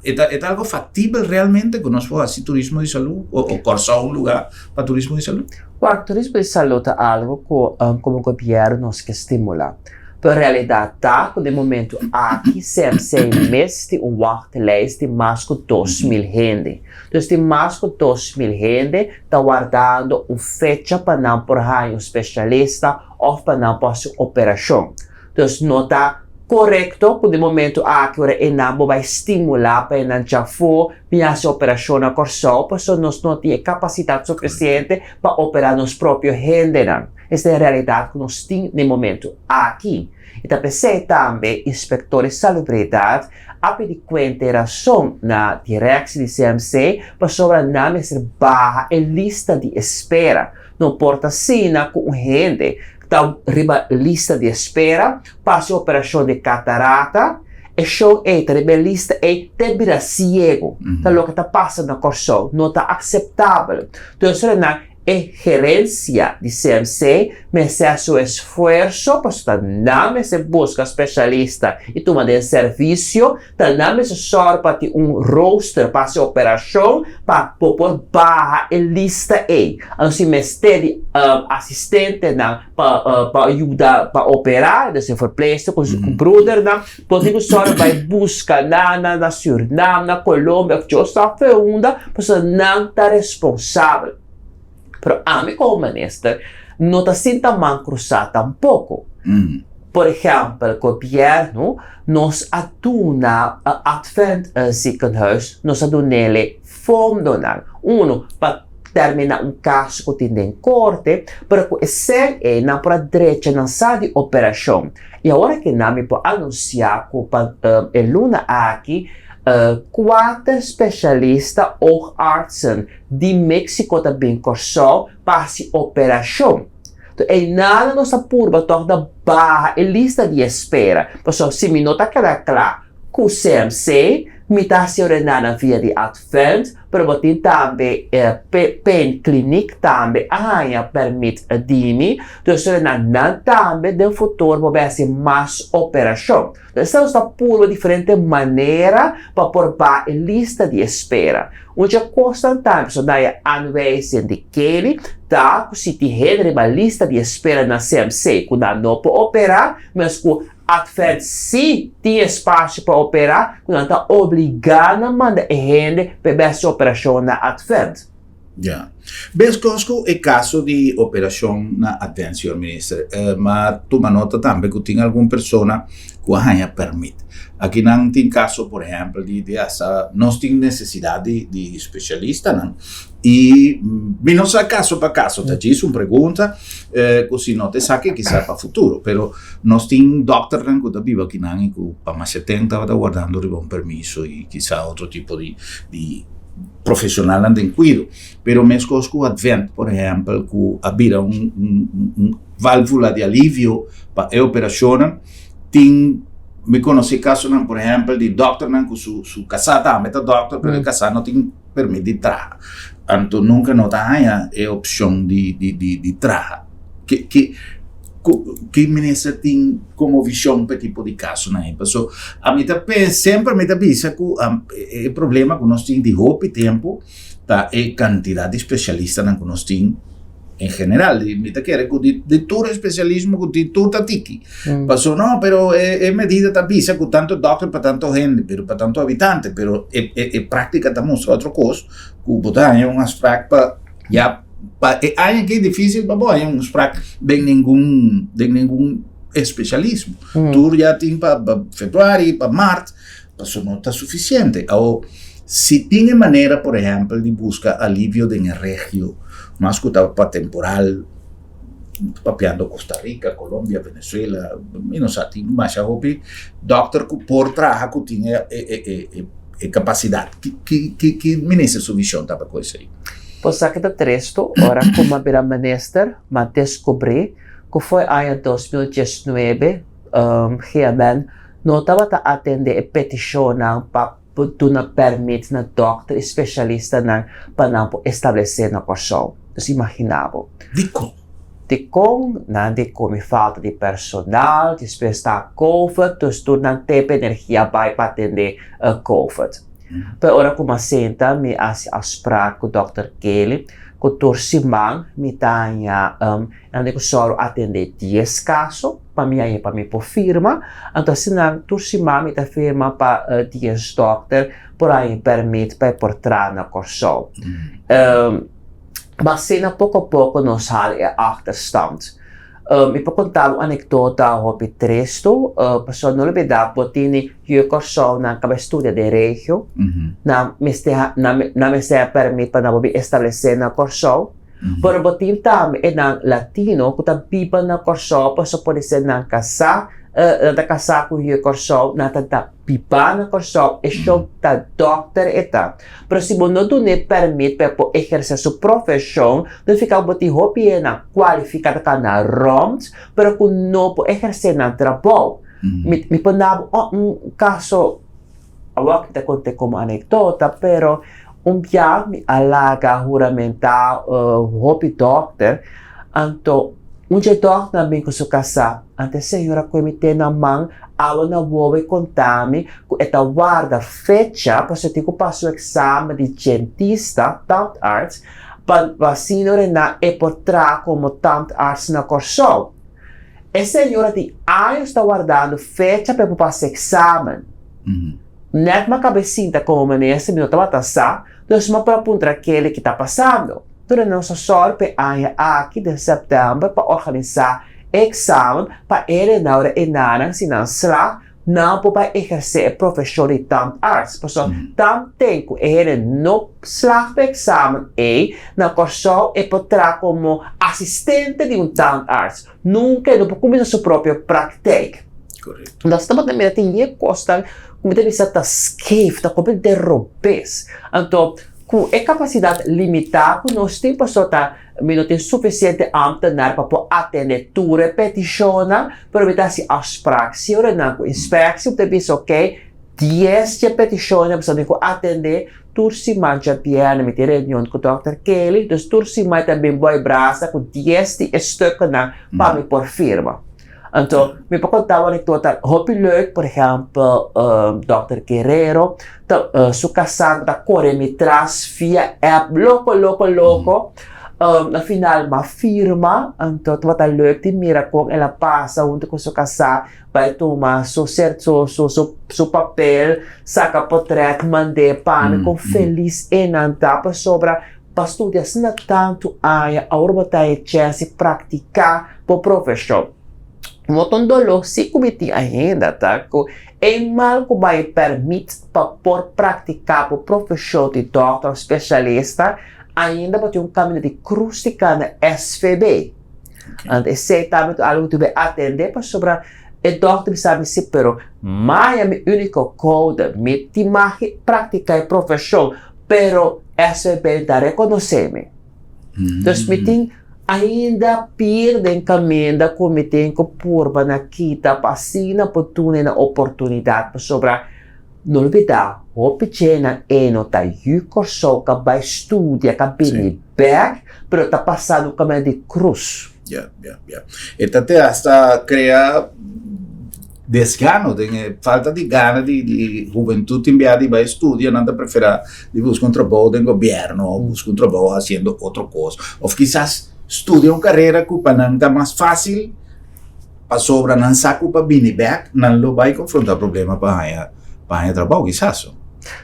e ta e ta algo faktibel realmente ku nos por hasi turismo di salú o o Kòrsou un lugá pa turismo di salú? Wak, turismo di salú ta algo ku komo gobièrnu nos ke stimulá. Pero realidat ta ku den momentu aki CMC mes tin un wachtlijst di mas ku 2000 hende. Dus tin mas ku 2000 hende ta wardando un fecha pa nan por haña un spesialista òf pa nan por hasi operashon. Dus no ta korekto ku di momentu aki ora e nan bo bai stimulá pa e nan djafó bin hasi operashon na Kòrsou pasobra nos no tin e kapasidat sufisiente pa operá nos propio hendenan. Esta e realidat ku nos tin den momentu aki. I ta p'esei tambe Inspektor di Salubridat a pidi kuenta i rason na direksi di CMC pasobra nan mester baha e lista di espera. No por ta asina ku un hende ta riba lista di espera pa hasi operashon di katarata, E shon ei ta riba e lista ei te bira siego. Ta loke ta pasa na Kòrsou no ta akseptabel. Dus nan e gerensia di CMC mester hasi un esfuerso pasobra ta nan mester buska spesialista i tuma den servisio, ta nan mester sòru pa tin un rooster pa hasi operashon pa bo por baha e lista ei. Anto si mester di asistentenan pa pa yuda pa operá, dus e verpleegster ku su broedernan, bo tin ku sòru bai buska nan na Surinam, na Colombia òf Dios sa fe unda, pasobra nan ta responsabel. Pero ami komo minister no ta sinta man krusá tampoko. Por ehèmpel, gobièrnu nos a duna Advent Ziekenhuis, nos a dun'el fondonan. Unu, pa terminá un kaso ku tin den korte, pero ku e sèn ei nan por a drecha nan sa di operashon. I awor aki nan mi por anunsiá ku pa e luna aki kuater spesialista oogartsen di Mexico ta bin Kòrsou pa hasi operashon. Enton einan nos ta purba tòg ta baha e lista di espera, pasobra si mi no ta keda kla ku CMC, mi ta hasi orenada via di Advent, pero bo tin tambe Pain Clinic tambe a haña pèrmit di mi, dus nan tambe den futuro por bai hasi mas operashon. Esei nos ta purba diferente manera pa por baha e lista di espera. Un dje kosnan tambe ku ta e aanwijzing di Kelly ta ku si tin hende riba lista di espera na CMC ku nan no por operá, mes ku Advent si tin espasio pa operá, ku nan ta obligá na manda e hende pa e bai hasi operashon na Advent. Ya. Meskos ku e kaso di operashon na Advent, señor Minister, ma tuma nota tambe ku tin algun persona ku a haña pèrmit. Aki nan tin kaso, por ehèmpel, di di hasta nos tin nesesidat di di spesialistanan i mi no sa kaso pa kaso, ta djis un pregunta ku si no ta esaki kisas pa futuro, pero nos tin dòkternan ku ta biba akinan i ku pa masha tempu tabata wardando riba un permiso i kisa otro tipo di di profesionalnan den cuido, pero mescos cu Advent por ehempel cu a bira un un valvula di alivio pa e operacionnan, tin mi conoci casonan por ehempel di dokternan cu su su casa tambe ta dokter pero e casa no tin permit di traha, anto nunca no ta haya e opcion di di di traha. Ke ke Ki minister tin komo vishon pa e tipo di kasonan ei? Paso ami ta pensa, semper mi ta bisa ku e problema ku nos tin di hopi tempu ta e kantidat di spesialistanan ku nos tin en general. I mi ta kere ku di tur espesialismo ku tin tur ta tiki. Paso no, pero e medida ta bisa ku tantu dòkter pa tantu hende, pero pa tantu habitante, pero e práktika ta mustra otro kos ku bo ta haña un afsprak pa ya. Pa e aña aki difícil pa bo haña un sprak den ningun den ningun especialismo. Mm. Tur ya tin pa, pa februari, pa mart, paso no ta suficiente. Awo, si tin e manera, por ehempel, di busca alivio den e regio, mas ku ta pa temporal, papiando Costa Rica, Colombia, Venezuela, mi no sa, tin masha hopi dokter ku por traha ku tin e, e, e, e, e capacidad. Ki, ki, ki, ki minister su vision ta pa ku esei? Bo sa ke ta tristu ora ku m'a bira minister, m'a deskubrí ku fo'i aña 2019 GMN no tabata atendé e petishonnan pa duna pèrmit na dòkter i spesialistanan pa nan por establesé na Kòrsou. Dus imaginá bo. Dikon? Dikon? Nan di ku mi falta di personal, despues ta covid, dus tur nan tempu i energia bai pa atendé covid. Pero ora ku m'a senta mi a hasi afsprak ku dòkter Kelly ku tur siman mi ta haña nan di ku sòru atendé dies kaso pa mi haña pa mi por firma. Anto asina tur siman mi ta firma pa dies dòkter por haña pèrmit pa e por traha na Kòrsou. Ma asina poko poko nos hala e achterstand. Mi por konta un anekdota hopi tristu, pasobra no olbida bo tini yu Kòrsou nan kaba studia den regio, nan mester nan mester a pèrmit pa nan por bin establesé na Kòrsou, pero bo tin tambe e nan latino ku ta biba na Kòrsou pasobra por ser nan kasá, nan ta kasá ku yu Kòrsou, nan ta Biba na Kòrsou e shon ta dòkter e ta. Pero si bo no dun'é pèrmit pa e por ehersé su profeshon, ta fika bo tin hopi hendenan kualifiká ta kana rònt, pero ku no por ehersé nan trabou. Mi mi por dabo un kaso awor mi ta kont'é komo anekdota pero un bia mi a laga huramentá hopi dòkter anto un dje dòkternan bin ku su kasá anto e señora koe mi te na man awa na wowo i konta mi ku e ta warda fecha pasobra e tin ku pasa un eksamen di djentista, tandarts, pa asina ora e por traha komo tandarts na Kòrsou. E señora tin años ta wardando fecha pa e por pasa examen. Net m'a caba e sinta como minister mi no tabata sa, dus m'a por a puntra kele ki ta pasando. Pero nos a sòru pa e aña aki den september pa organisa e examen pa e renaura e nanan si nan sla nan por bai ehersé e profeshon di tandarts. Pasobra tanten ku e hende no slaag pa e eksamen ei, na Kòrsou e por traha komo asistente di un tandarts. Nunka e no por kuminsá su propio praktijk. Nos tabata mira tin e kosnan ku mi ta bisa ta skeef, ta kompletamente robes. Anto ku e kapasidat limitá ku nos tin pasobra ta Mi no tin sufisiente ámtenar pa por atendé tur e petishonnan, pero mi ta hasi afsprak. Si ora nan ku inspeksie bo ta bisa okey, dies dje petishonnan bo sa tin ku atendé tur siman djabièrnè mi tin reunion ku dòkter Kelly, dus tur siman e ta bin boi brasa ku dies di e stuknan pa mi por firma. Anto mi por konta bo anekdota hopi leuk, por ehèmpel dòkter Guerrero ta su kasá ta kore mi tras via app loko loko loko na final m'a firma anto tabata leuk di mira kon el a pasa huntu ku su kasá bai tuma su su su papel saka potrèt mand'é pa mi kon felis e nan ta pasobra Pa studia asina tantu aña, awor bo ta e chèns di praktiká bo profeshon. Un otro doló si ku mi tin ainda ta ku e mal ku bai pèrmit pa por praktiká bo profeshon di dòkter òf spesialista, ainda bo tin un kaminda di krus di kana SVB. Anto esei tambe ta algu ku bo debe atendé pasobra e dòkter bisa mi si, pero maya mi úniko koude, mi tin mag di praktiká e profeshon. Pero SVB ta rekonosé mi. Dus mi tin ainda pir den kaminda ku mi tin ku purba na kita pa asina por duna nan oportunidat pasobra no lubidá hopi djenan e no ta yu Kòrsou ka bai studia ka bini bèk pero ta pasando un kaminda di krus. Ya, ya, ya. E ta te hasta krea desgano den e falta di gana di di hubentud tin bia di bai studia, nan ta prefera di buska un trabou den gobierno o buska un trabou haciendo otro cos of kisas studia un carera cu pa nan ta mas facil pasobra nan sa cu pa bini bek nan lo bai confronta problema pa haña pa haña trabou kisas.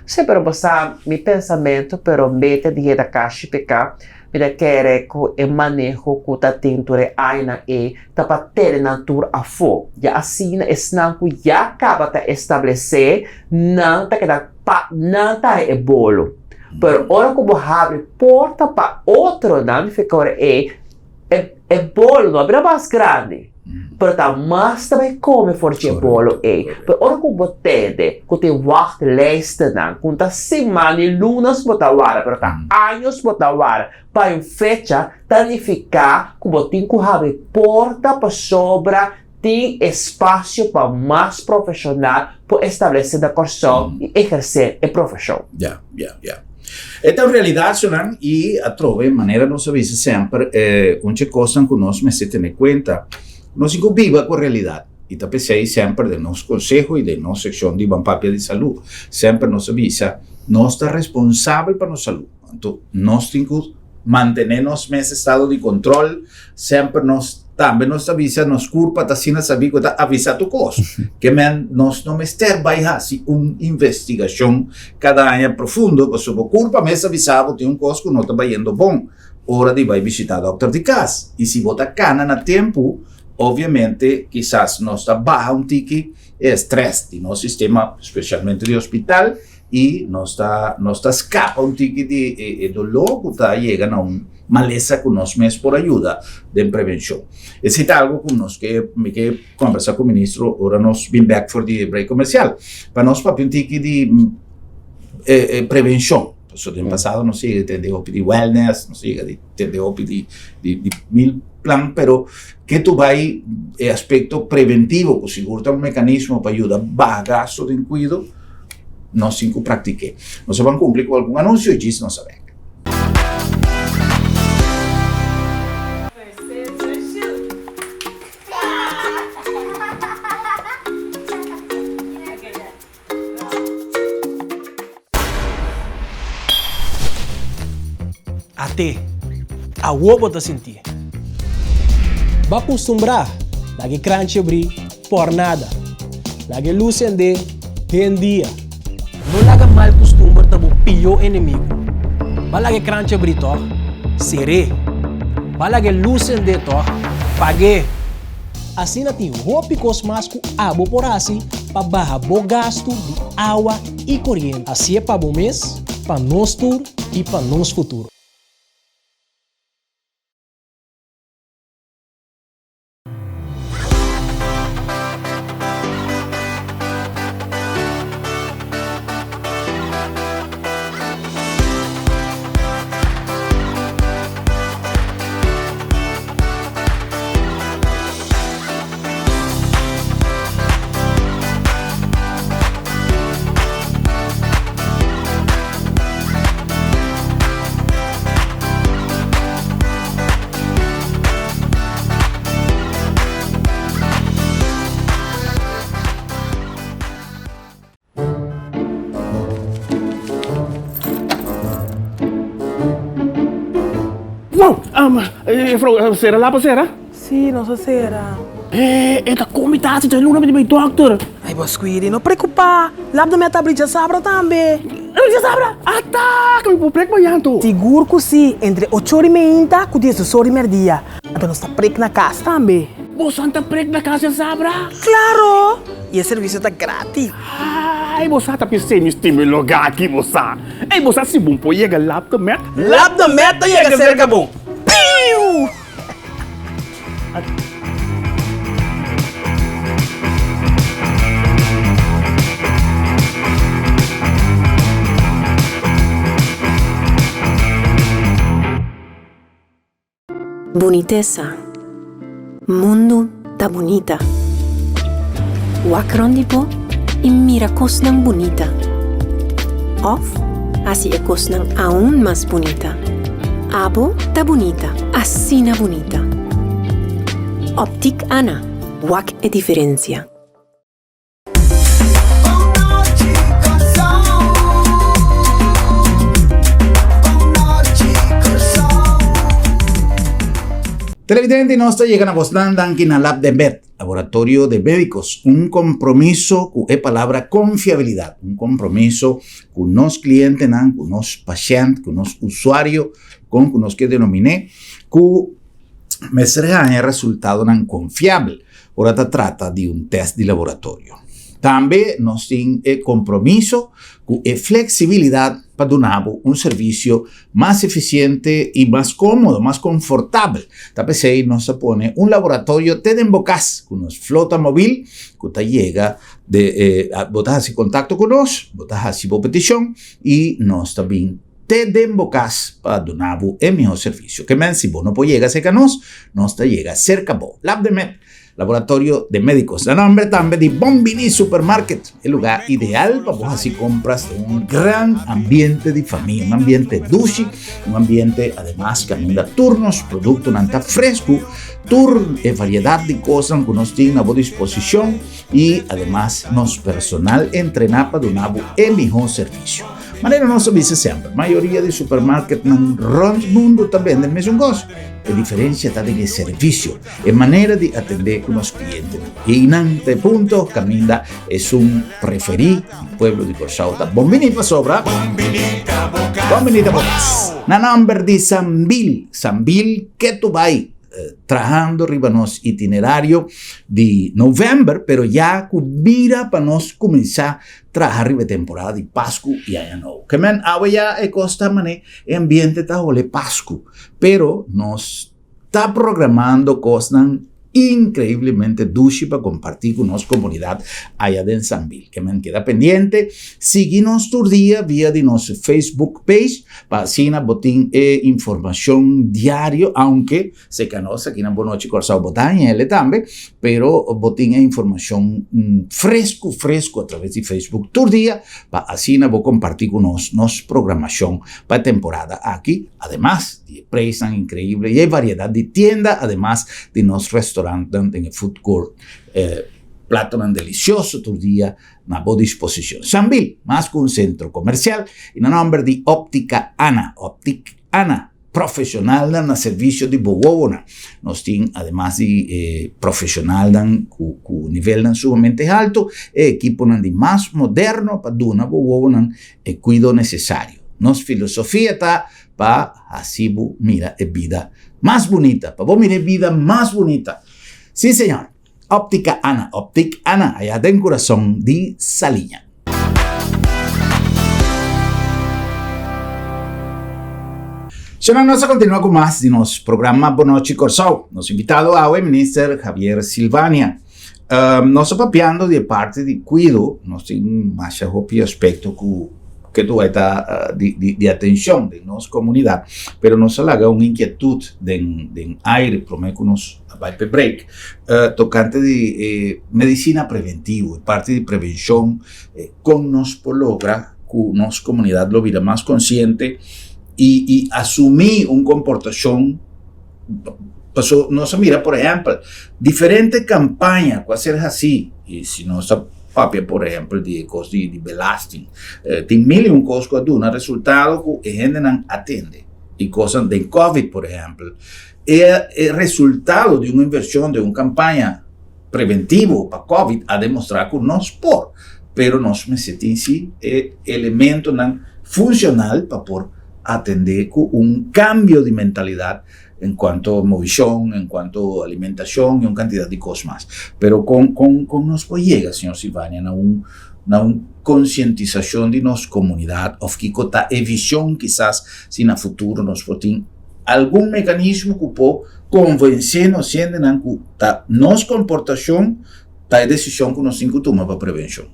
Sí, pero bo sa mi pensamento pero meta di heda kashi peka Mi ta kere ku e maneho ku ta tin tur e añanan ei ta pa tene nan tur afó. Ya asina esnan ku ya kaba ta establesé nan ta keda pa nan ta haña e bolo. Pero ora ku bo habri porta pa otronan, nifica ora ei e bolo no a bira mas grandi, pero ta mas ta bai kome for dje bolo ei. Pero ora ku bo tende ku tin wachtlijstennan, ku ta siman ni lunas bo ta wara, pero ta años bo ta wara pa un fecha, ta nifiká ku bo tin ku habri porta pasobra tin espasio pa mas profeshonal por establesé na Kòrsou i ehersé e profeshon. Ya, ya, ya. E ta un realidat esnan i atrobe manera nos a bisa semper un dje kosnan ku nos mester tene kuenta, nos tin ku biba ku realidat i ta p'esei semper den nos konseho i den nos sekshon di Ban Papia di Salú semper nos a bisa nos ta responsabel pa nos salú. Anto nos tin ku mantené nos mes estado di kontrol, semper nos tambe nos ta bisa nos kurpa ta asina sabí ku ta avisá tur kos. Ke men nos no mester bai hasi un investigashon kada aña profundo pasobra bo kurpa mes ta bisa bo tin un kos ku no ta bayendo bon ora di bai bishitá dòkter di kas. I si bo ta kana na tempu, obviamente kisas nos ta baha un tiki e strès di nos sistema, spesialmente di hospital. I nos ta nos ta skapa un tiki di e e doló ku ta yega na un malesa ku nos mes por a yuda den prevenshon. Esei ta algu ku nos ke mi ke kombersá ku ministro ora nos bin bèk for di e break komersial, pa nos papia un tiki di e e prevenshon. Pasobra den pasado nos yega di tende hopi di wellness, nos yega di tende hopi di di di mil. plan, pero ke tu bai e aspekto preventivo ku sigur ta un mekanismo pa yuda baha gasto den kuido, nos tin ku praktik'é. Nos a ban kumpli ku algun anunsio i djis nos a bek. At'é, awor bo ta sintié. Bo a kustumbrá laga e kranchi abrí por nada. Laga e lus sendé den dia. No laga mal kustumber ta bo pió enemigu. Bo a laga e kranchi abrí tòg? Ser'é. Bo a laga e lus sendé tòg? Pag'é. Asina tin hopi kos mas ku abo por hasi pa baha bo gastu di awa i koriente. Hasié pa bo mes, pa nos tur i pa nos futuro. Wow! Um, juffrouw, sera lapa sera? Sí, nos a sera. Eh, e ta komi tasi dja luna mi di bai dokter. Ai, bo Squidi, no preokupá. Lap de meta abri djasabra tambe. Abri djasabra? Ata, ku mi por prek mañan to. Sigur ku sí, entre ocho ora i meinta ku diesdos ora i merdia. Anto nos ta prek na kas tambe. Boso ta prek na kas djasabra? Klaro! I e servisio ta gratis. Ai, bo sa ta p'esei mi stima e lugá aki, bo sa. Ei, bo sa si bon por yega Lap de Met? Lap de Met ta yega serka bo. Piu! Bunitesa. Mundu ta bunita. Wak rond di bo i mira kosnan bunita. Òf hasi e kosnan aun mas bunita. Abo ta bunita, asina bunita. Optik Ana, wak e diferensia. Televidente, nos ta yega na bosnan danki na Lab de Med, Laboratorio de Médicos, un compromiso cu e palabra confiabilidad, un compromiso cu nos clientenan, cu nos pashent, cu nos usuario, con cu nos ke denominé, cu mester haña resultadonan confiabel. Ora ta trata di un tèst di laboratorio. Tambe nos tin e kompromiso ku e fleksibilidat pa duna bo un servisio mas efisiente i mas kómodo, mas konfortabel. Ta p'esei nos ta pone un laboratorio te den bo kas ku nos flota mobil ku ta yega de bo ta hasi kontakto ku nos, bo ta hasi bo petishon i nos ta bin te den bo kas pa duna bo e mihó servisio. Ke men si bo no por yega serka nos, nos ta yega serka bo. Labdemed, Laboratorio de Médicos, na nomber tambe di Bon Bini Supermarket, e lugá ideal pa bo hasi kompras den un gran ambiente di famia, un ambiente dushi, un ambiente ademas kaminda tur nos produktonan ta fresku, tur e variedat di kosnan ku nos tin na bo disposishon i ademas nos personal entrená pa duna bo e mihó servisio. Manera nos a bisa semper, mayoria di supermarketnan rond mundu ta bende mesun kos. E diferensia ta den e servisio, e manera di atendé ku nos klientenan. Einan ta e punto kaminda esun preferí di pueblo di Kòrsou ta bon biní pasobra Bon biní ta bo kas. Na nòmber di Sambil, Sambil ketu bai. trahando riba nos itinerario di november, pero ya ku mira pa nos kuminsá traha riba e temporada di Pasku i Aña Nobo. Ke men awe ya e kos ta manera e ambiente ta hole Pasku, pero nos ta programando kosnan. Increiblemente dushi pa comparti cu nos comunidad aya den Sambil. Ke men keda pendiente, sigui nos tur dia via di nos Facebook page pa asina bo tin e informacion diario, aunke seca nos aki na Bon Nochi Corsou bo ta hañele tambe, pero bo tin e informacion fresco fresco a traves di Facebook tur dia pa asina bo comparti cu nos nos programacion pa e temporada aki. Ademas di e prijsnan increíble y e variedad di tienda, ademas di nos restaurantnan den e food court, e platonan delicioso tur dia na bo disposicion. Sambil, mas cu un centro comercial y na nomber di Optica Ana, Optic Ana, profesionalnan na servicio di bo wowonan. Nos tin ademas di e profesionalnan cu cu nivelnan sumamente halto, e equiponan di mas moderno pa duna bo wowonan e cuido necesario. Nos filosofia ta pa haci bo mira e bida mas bunita, pa bo mira e bida mas bunita. Si señor, Optica Ana, Optic Ana, aya den curason di Saliña. Señor, nos a continua cu mas di nos programa Bon Nochi Corsou. Nos invitado awe, Minister Javier Silvania. Nos ta papiando di e parti di kuido, nos tin masha hopi aspekto ku ke tur ta di di atenshon den nos komunidat, pero nos a laga un inkietut den den aire promé ku nos a bai pa e break tokante di e medisina preventivo, e parti di prevenshon, kon nos por logra ku nos komunidat lo bira mas konsiente i i asumí un komportashon. Paso nos a mira por ehempel diferente campaña cu a ser haci y si nos ta papia por ehempel di e cos di belasting tin mil y un cos cu a duna resultado cu e hendenan a tende y cosnan den covid por ehempel e e resultado di un inversion di un campaña preventivo pa covid a demostra cu nos por pero nos mester tin si e elementonan funcional pa por atende cu un cambio di mentalidad en cuanto movicion, en cuanto alimentacion y un cantidad di cos mas. Pero con con con nos por yega, señor Silvania, na un na un concientisacion di nos comunidad of kico ta e vision kisas si na futuro nos por tin algun mecanismo cu por convence nos hendenan cu ta nos comportacion ta e decision cu nos tin cu tuma pa prevencion.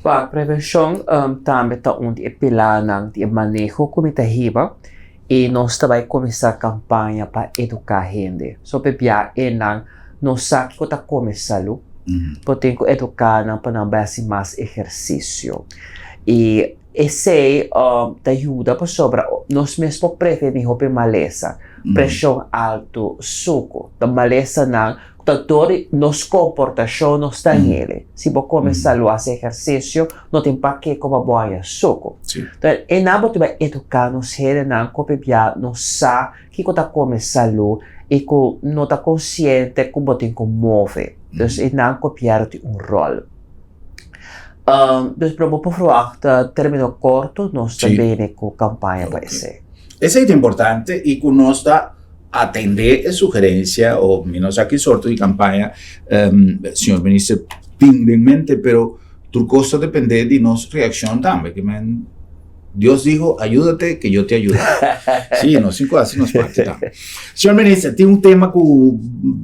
Pa prevencion tambe ta un di e pilarnan di e maneho cu mi ta hiba y nos ta bay cuminsa campaña pa educa hende. So pebia e nan no sa kico ta come salu, bo tin cu educa nan pa nan bay haci mas ehercicio. Y esey ta yuda pasobra nos mes por preveni hopi malesa, presion alto, sucu, ta malesanan Ta dor di nos komportashon nos ta hende. Si bo kome salú, hasi ehersisio, no tin pakiko pa bo haña suku. Entonces, e nan bo tin bai eduká nos hendenan ku pebia no sa kiko ta kome salú i ku no ta konsiente ku bo tin ku move. Dus e nan gobièrnu tin un ròl. Dus pero bo por ferwagt término korto nos ta bini ku kampaña pa esei. Esei ta importante i ku nos ta atendé e sugerensia o mi no sa ki sorto di kampaña señor minister tin den mente pero tur kos ta dependé di nos reakshon tambe ke men Dios dijo ayúdate que yo te ayudaré si nos tin ku hasi nos parti tambe. Señor minister tin un tema ku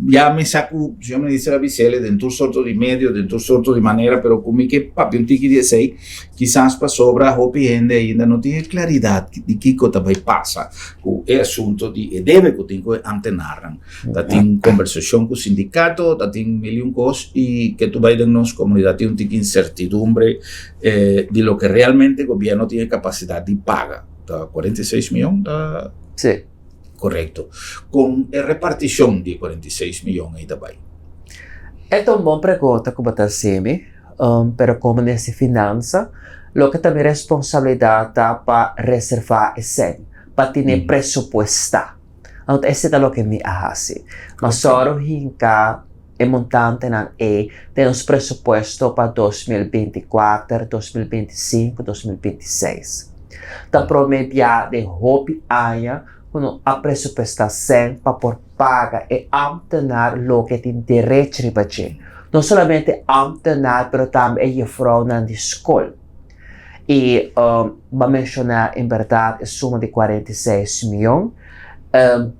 ya mi sa ku señor minister a bis'el den tur sorto di medio den tur sorto di manera pero ku mi ke papia un tiki di esei kisas pasobra hopi hende ainda no tin e klaridat di kiko ta bai pasa ku e asunto di e debe ku tin ku e antenarnan. Ta tin kombersashon ku sindikato, ta tin mil i un kos i ke tu bai den nos komunidat tin un tiki insertidumbre di loke realmente gobièrnu tin e kapasidat di paga. Ta 46 miyon ta? Sí. Korekto. Kon e repartishon di e 46 miyon ei ta bai? E ta un bon pregunta ku bo ta hasi mi, pero komo minister di Finansa loke ta mi responsabilidat ta pa reservá e sèn, pa tene presupuestá. Anto esei ta loke mi a hasi. Ma sòru hinka e montantenan ei den nos presupuesto pa 2024, 2025, 2026. Ta promé bia den hopi aña ku no a presupuestá sèn pa por paga e ámtenar loke tin derecho riba dje. No solamente ámtenar pero tambe e jefrounan di skol. I bo a menshoná en bèrdat e suma di 46 mion.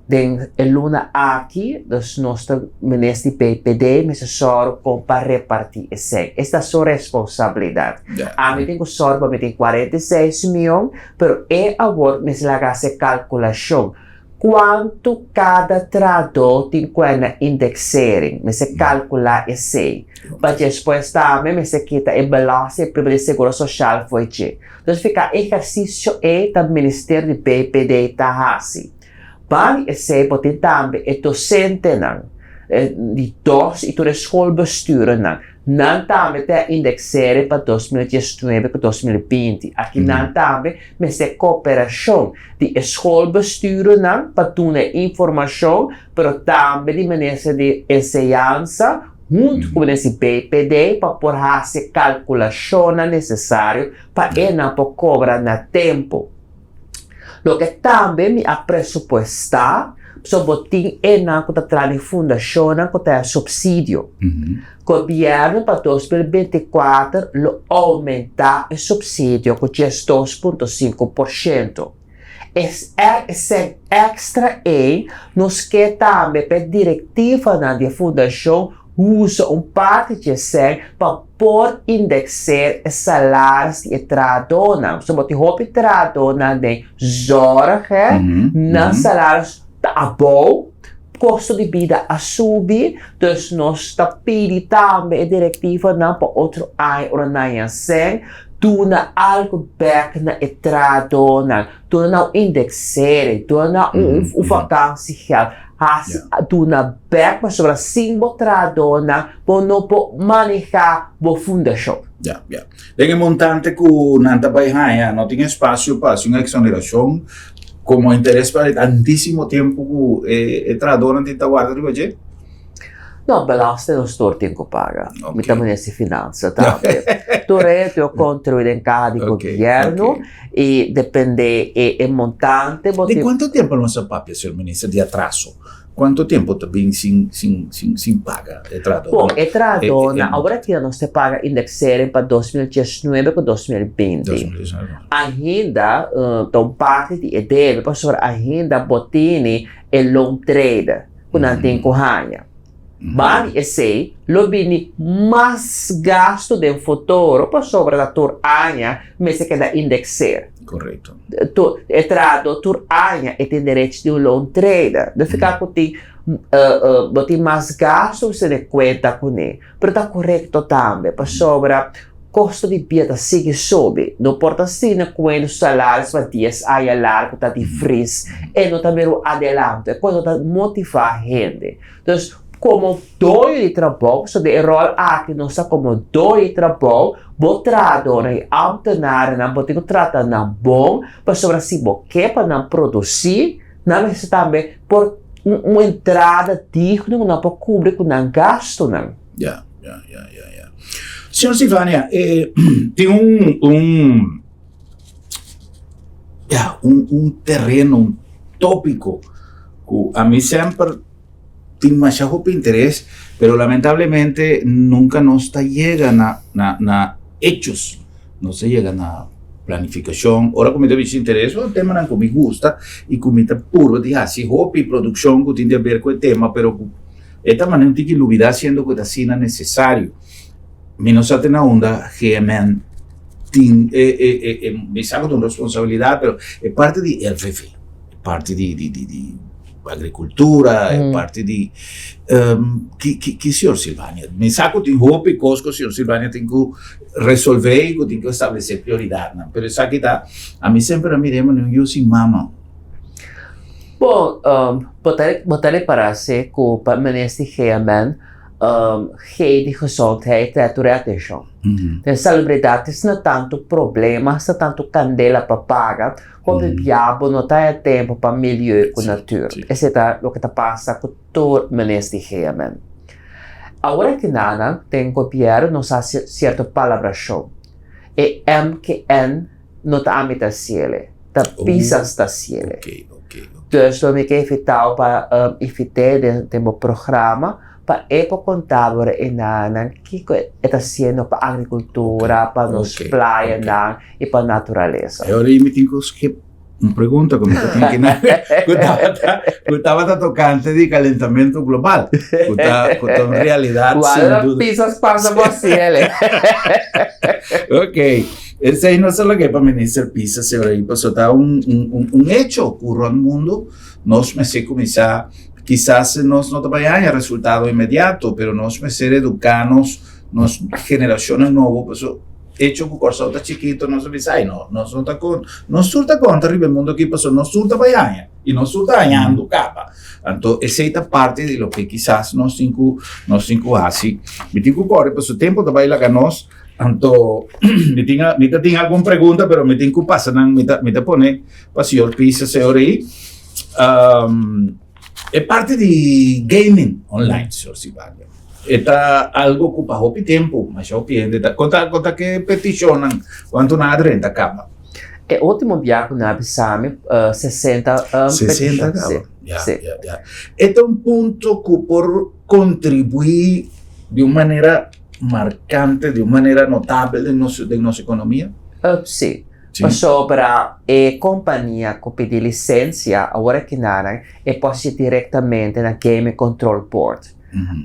Den e luna aki, dus nos ta minister di PPD mester sòru kon pa repartí esei. Esta su responsabilidat. Ami tin ku sòru pa mi tin 46 mion, pero e awor mester laga hasi e kalkulashon. Kuantu kada trahadó tin ku na indexering? Mester kalkulá esei. Pa despues tambe mester kita e belasting e prima di seguro sosial for dje. Entonces fika ehersisio ei ta ministerio di BPD ta hasi. Ban di esei bo tin tambe e dosentenan di dos i tur e schoolbesturennan. Nan tambe ta indexere pa 2019 ku 2020. Aki nan tambe mester koperashon di e schoolbesturennan pa duna e informashon, pero tambe di minister di enseñansa huntu ku minister di BPD pa por hasi e kalkulashonnan nesesario pa e nan por kobra na tempu. Loke tambe mi a presupuestá, pasobra bo tin e nan ku ta traha den fundashonnan ku ta haya supsidio. Gobièrnu pa 2024 lo oumentá e supsidio ku 12.5%. E sèn èkstra ei nos ke tambe pa e direktivanan di e fundashon usa un parti di e sèn pa por indekseer e salaris di e trahadónan. Pasobra bo tin hopi trahadónan den zòrg, nan salaris ta abou, kosto di bida a subi, dus nos ta pidi tambe e direktivanan pa otro aña ora nan haña sèn, duna algu bèk na e trahadónan, duna nan un indexering, duna nan un vakantiegeld, hasi duna bèk pasobra sin bo trahadónan bo no por manehá bo fundashon. Ya, ya. Den e montante ku nan ta bai haña no tin espasio pa hasi un eksonerashon komo interes pa e tantísimo tempu ku e trahadónan tin ta warda riba dje? No, belasting nos tur tin ku paga. Mi ta minister di finansa tambe. Tur e tin kontribuí den kaha di gobièrnu i depende e montante bo tin. Di kuantu tempu nos a papia, señor minister, di atraso? Kuantu tempu ta bin sin sin sin sin paga e trahadónan? Bon, e trahadónan awor aki nos ta paga indexering pa 2019 ku 2020. Ainda ta un parti di e debe pasobra ainda bo tene e loontrede. ku nan tin ku haña. Ba di esei lo bini mas gastu den futuro pasobra ta tur aña mester keda indekseer. Korekto. Tur e trahadó tur aña e tin derecho di un loontrede. No fika ku tin bo tin mas gastu bo tene kuenta kuné. Pero ta korekto tambe pasobra kosto di bida ta sigui subi. No por ta asina ku e salaris pa dies aña largu ta di fris, e no ta mira un adelanto, e kos no ta motivá hende. Dus komo doño di trabou, pasobra den e ròl aki nos ta komo doño di trabou, bo trahadónan i ámtenarnan bo tin ku trata nan bon, pasobra si bo ke pa nan produsí, nan mester tambe por un entrada digno ku nan por kubri ku nan gastunan. Ya, ya, ya, ya, ya. Señor Silvania, eh, tin un, un, ya, un, un terreno, un tópico ku a mi semper tin masha hopi interes, pero lamentablemente nunca nos ta yega na, na, na hechos, nos ta yega na planificacion. Ora ku mi ta bisa interes, un temanan ku mi gusta i ku mi ta purba di hasi hopi produccion ku tin di haber ku e tema, pero ku E ta manera un tiki lubida siendo cu ta asina necesario. Mi no sa te na unda GMN tin e e e e mi sa cu ta un responsabilidad pero e parti di RVV, e parti di di di di agricultura, e parti di ki ki ki señor Silvania? Mi sa cu tin hopi cos cu señor Silvania tin cu resolve y cu tin cu establece prioridadnan pero esaki ta ami semper a mira e manera un yu sin mama. Bon, bo ta bo ta repará si ku pa minister di GMN G di gezondheid ta tur e atenshon. Den salubridat es na tantu problema, es na tantu kandela pa paga, hopi bia bo no ta haña tempu pa milieu ku natuur. Esei ta loke ta pasa ku tur minister di GMN. Awor aki nan den gobièrnu nos a hasi sierto palabrashon. E MKN no ta ami ta hasiel. Ta pisas ta hasiel. Dus lo mi ke invitao pa invit'é den bo programa pa e por konta bo e nannan kiko e ta hasiendo pa agrikultura, pa nos playanan i pa naturalesa. E ora ei mi tin ku skip. Un pregunta ku mi ta tin kinan ku tabata ku tabata tokante di kalentamentu global ku ta ku ta un realidat sin Wala duda. pisas pasa por cielo. Ok, esei no solo ke pa minister Pisas señor ahí paso ta un un un un hecho ku rond mundo nos mester kuminsá kisas nos no ta bai haña resultado inmediato pero nos mester eduká nos nos generashonnan nobo paso Hecho ku Kòrsou ta chikito nos a bisa ay no, nos no ta kon, nos tur ta konta riba e mundo aki pasobra nos tur ta bai haña i nos tur ta hañando kaba. Anto esei ta parti di loke kisas nos tin ku nos tin ku hasi. Mi tin ku kòrre pasobra tempu ta bai laga nos, anto mi tin mi ta tin algun pregunta pero mi tin ku pasa nan mi ta mi ta pone pa señor Pisa señor ei. E parti di gaming online, señor Silvanio, e ta algo ku pa hopi tempu masha hopi hende ta konta konta ke petishonnan kuantu nan a drenta kaba? E ultimo bia ku nan a bisa mi 60 60 petishon, kaba? si, Ya, si. ya, ya. E ta un punto ku por kontribuí di un manera markante, di un manera notabel den nos den nos ekonomia? Si. Pasobra e kompania ku pidi lisensia awor aki nan e por hasi direktamente na Gaming Control Board.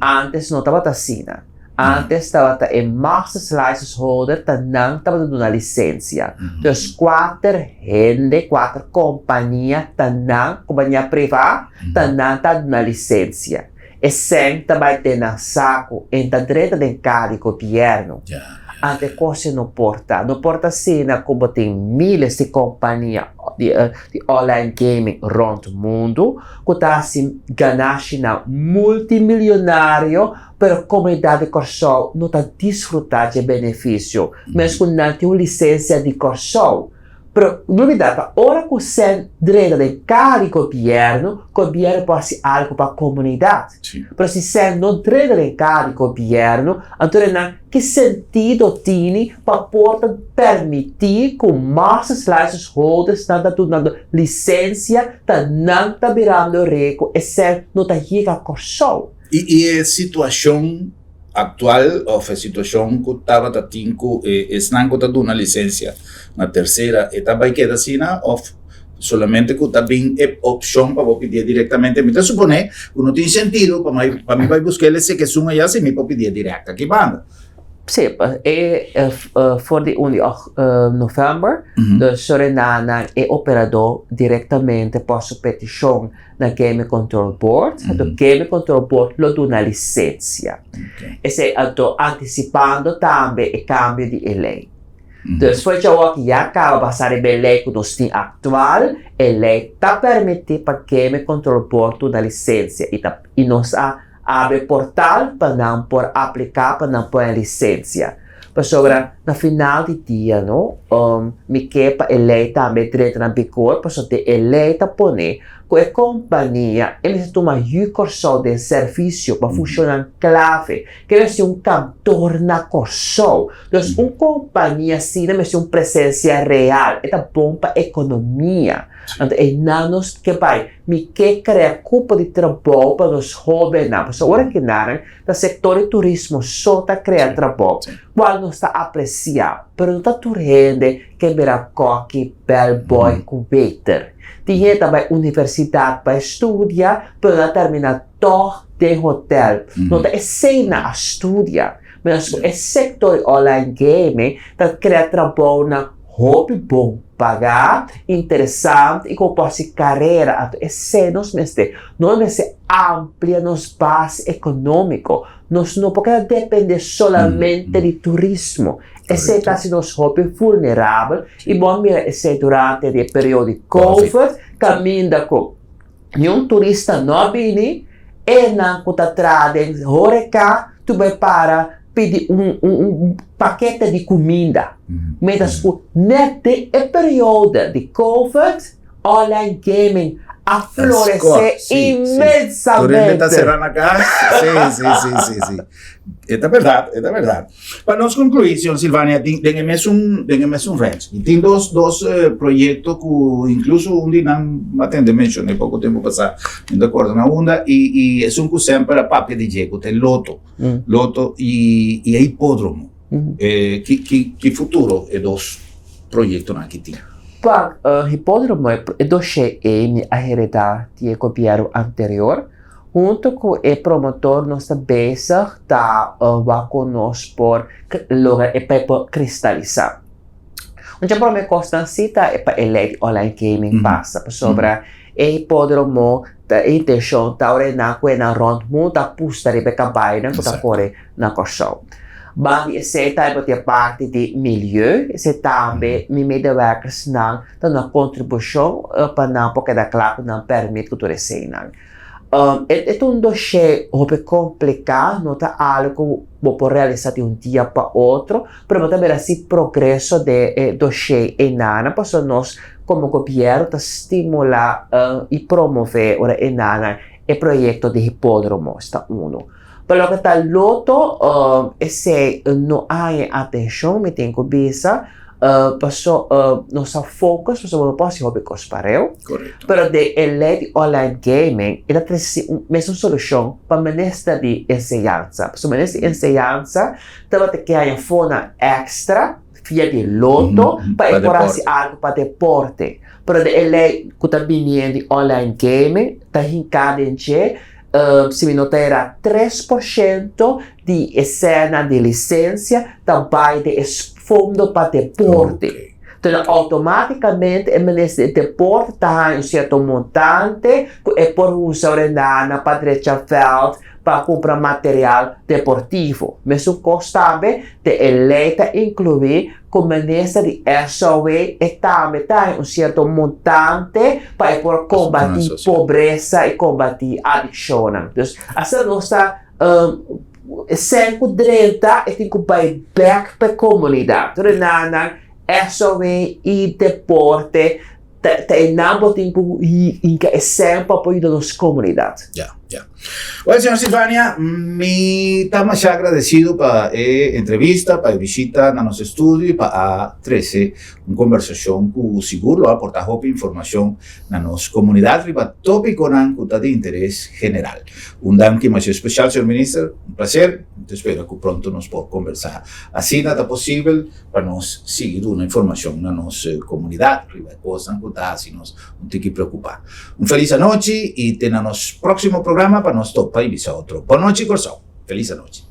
Antes no tabata asina. Antes tabata e master's license holder ta nan tabata duna lisensia. Dus kuater hende, kuater kompania ta nan, kompania privá, ta nan ta duna lisensia. E sèn ta bai den nan saku, en ta drenta den kaha di gobièrnu. Anto e kos ei no por ta. No por ta asina ku bo tin míles di kompania di online gaming rònt mundu ku ta hasi ganashinan multimilionario, pero komunidat di Kòrsou no ta disfrutá dje benefisio, mes ku nan tin un lisensia di Kòrsou. Pero no olbida pa ora ku sèn drenta den kaha di gobièrnu, gobièrnu por hasi algu pa komunidat. Pero si sèn no drenta den kaha di gobièrnu, anto nan ki sentido tini pa por ta permití ku master's license holders nan ta dunando lisensia ta nan ta birando riku e sèn no ta yega Kòrsou. I e situashon aktual òf e situashon ku tabata tin ku e esnan ku ta duna lisensia na tersera e ta bai keda asina òf solamente ku ta bin e opshon pa bo pidié direktamente? Mi ta suponé ku no tin sentido pa mi pa mi bai buska el esei kesun ayá si mi por pidié dirèkt aki banda. Sí, e for di un di novèmber de Suriname e operadó direktamente por su petishon na Gaming Control Board, anto Gaming Control Board lo duna lisensia. Esei anto antisipando tambe e kambio di e lei. Dus for djawoki ya kaba basá riba e lei ku nos tin aktual, e lei ta permití pa Gaming Control Board duna lisensia i ta i nos a Abri portal pa nan por apliká pa nan por haña lisensia. Pasobra na final di dia no, mi ke pa e lei tambe drenta na bigor pasobra den e lei ta pone ku e kompania e mester tuma yu Kòrsou den servisio pa funshonnan klave, ke mester tin un kantor na Kòrsou. Dus un kompania asina mester tin un presensia real, e ta bon pa ekonomia. Anto einan nos ke bai. Mi ke krea kupo di trabou pa nos hóbennan, pasobra ora ki nan ta sektor di turismo so ta krea trabou, kual nos ta apresiá, pero no ta tur hende ke bira kòki, bèlbòi ku waiter. Tin hende ta bai universidat bai studia, pero nan a terminá tòg den hotèl. No ta esei nan a studia. Mientras ku e sektor di online gaming ta krea trabounan hopi bon pagá, interesante i ku bo por hasi karera. Anto esei nos mester. Nos mester amplia nos base ekonómiko. Nos no por keda dependé solamente di turismo. Esei ta hasi nos hopi vulnerabel i bo a mira esei durante di e periodo di covid kaminda ku Niun turista no a bini, enan ku ta traha den horeca tur bai para pidi un un pakete di kuminda. Mientras ku net den e periodo di covid online gaming a florece inmensamente. Tur hende ta sera na kas. Si, si, si, si, si. E ta berdad, e ta berdad. Pa nos conclui, señor Silvania, tin den e mesun den e mesun range. Y tin dos dos proyecto cu incluso un di nan a tende mencione poco tempo pasa, mi no ta acorda na unda, y y esun cu semper a papia di dje cu ta e loto, loto y y e hipodromo. Ki ki ki futuro e dos proyectonan aki tin? Pa Hipódromo e doshé ei mi a heredá di e gobièrnu anterior. Huntu ku e promotor nos ta bezig ta wak ku nos por logra e pa e por kristalisá. Un dje promé kosnan si ta pa e lei di online gaming pasa pasobra e hipódromo ta e intenshon ta ora e nan ku e nan rònt mundu ta pusta riba e kabainan ku ta kore na Kòrsou. Banda di esei tambe bo tin e parti di milieu, esei tambe mi medewerkersnan ta duna kontribushon pa nan por keda kla ku nan pèrmit ku tur eseinan. E ta un doshé hopi kompliká, no ta algu ku bo por realisá di un dia pa otro, pero bo ta mira si progreso den e doshé einan, pasobra nos komo gobièrnu ta stimulá i promové ora einan e proyekto di hipódromo, esta unu. Pa loke ta loto, esei no a haña atenshon, mi tin ku bisa, paso nos a focus pasobra bo no por hasi hopi kos pareu. Pero den e lei di online gaming e ta trese un mesun solushon pa minister di enseñansa. Pasobra minister di enseñansa tabata ke haña fonan extra via di loto pa e por hasi algu pa deporte. Pero den e lei ku ta biniendo di online gaming ta hinká den dje si mi no ta era 3% di e sènan di lisensia ta bai den e fondo pa deporte. Entonces automáticamente e minister di deporte ta haña un sierto montante ku e por usa ora e nana pa drecha vèlt, pa kumpra material deportivo. Mesun kos tambe den e lei ta inkluí ku minister di SOW e tambe ta haña un sierto montante pa e por kombatí pobresa i kombatí adikshonnan. Dus asina nos ta sèn ku drenta e tin ku bai bèk pa e komunidat. Tur e nannan SOW i deporte ta e nan bo tin ku hinka e sèn pa por yuda nos komunidat. Ya, ya. Bueno, señor Silvania, mi ta masha agradecido pa e entrevista, pa e bishita na nos estudio y pa a trece un conversacion cu sigur lo aporta hopi informacion na nos comunidad riba topiconan cu ta di interes general. Un danki masha especial, señor Minister. Un placer. Mi ta spera cu pronto nos por conversa. Asina ta posibel pa nos sigui duna informacion na nos comunidad riba e cosnan cu ta haci nos un tiki preocupa. Un feliz anochi y te na nos proximo programa pa nos topa y bisa otro. Bon nochi Corsou. Feliz anochi.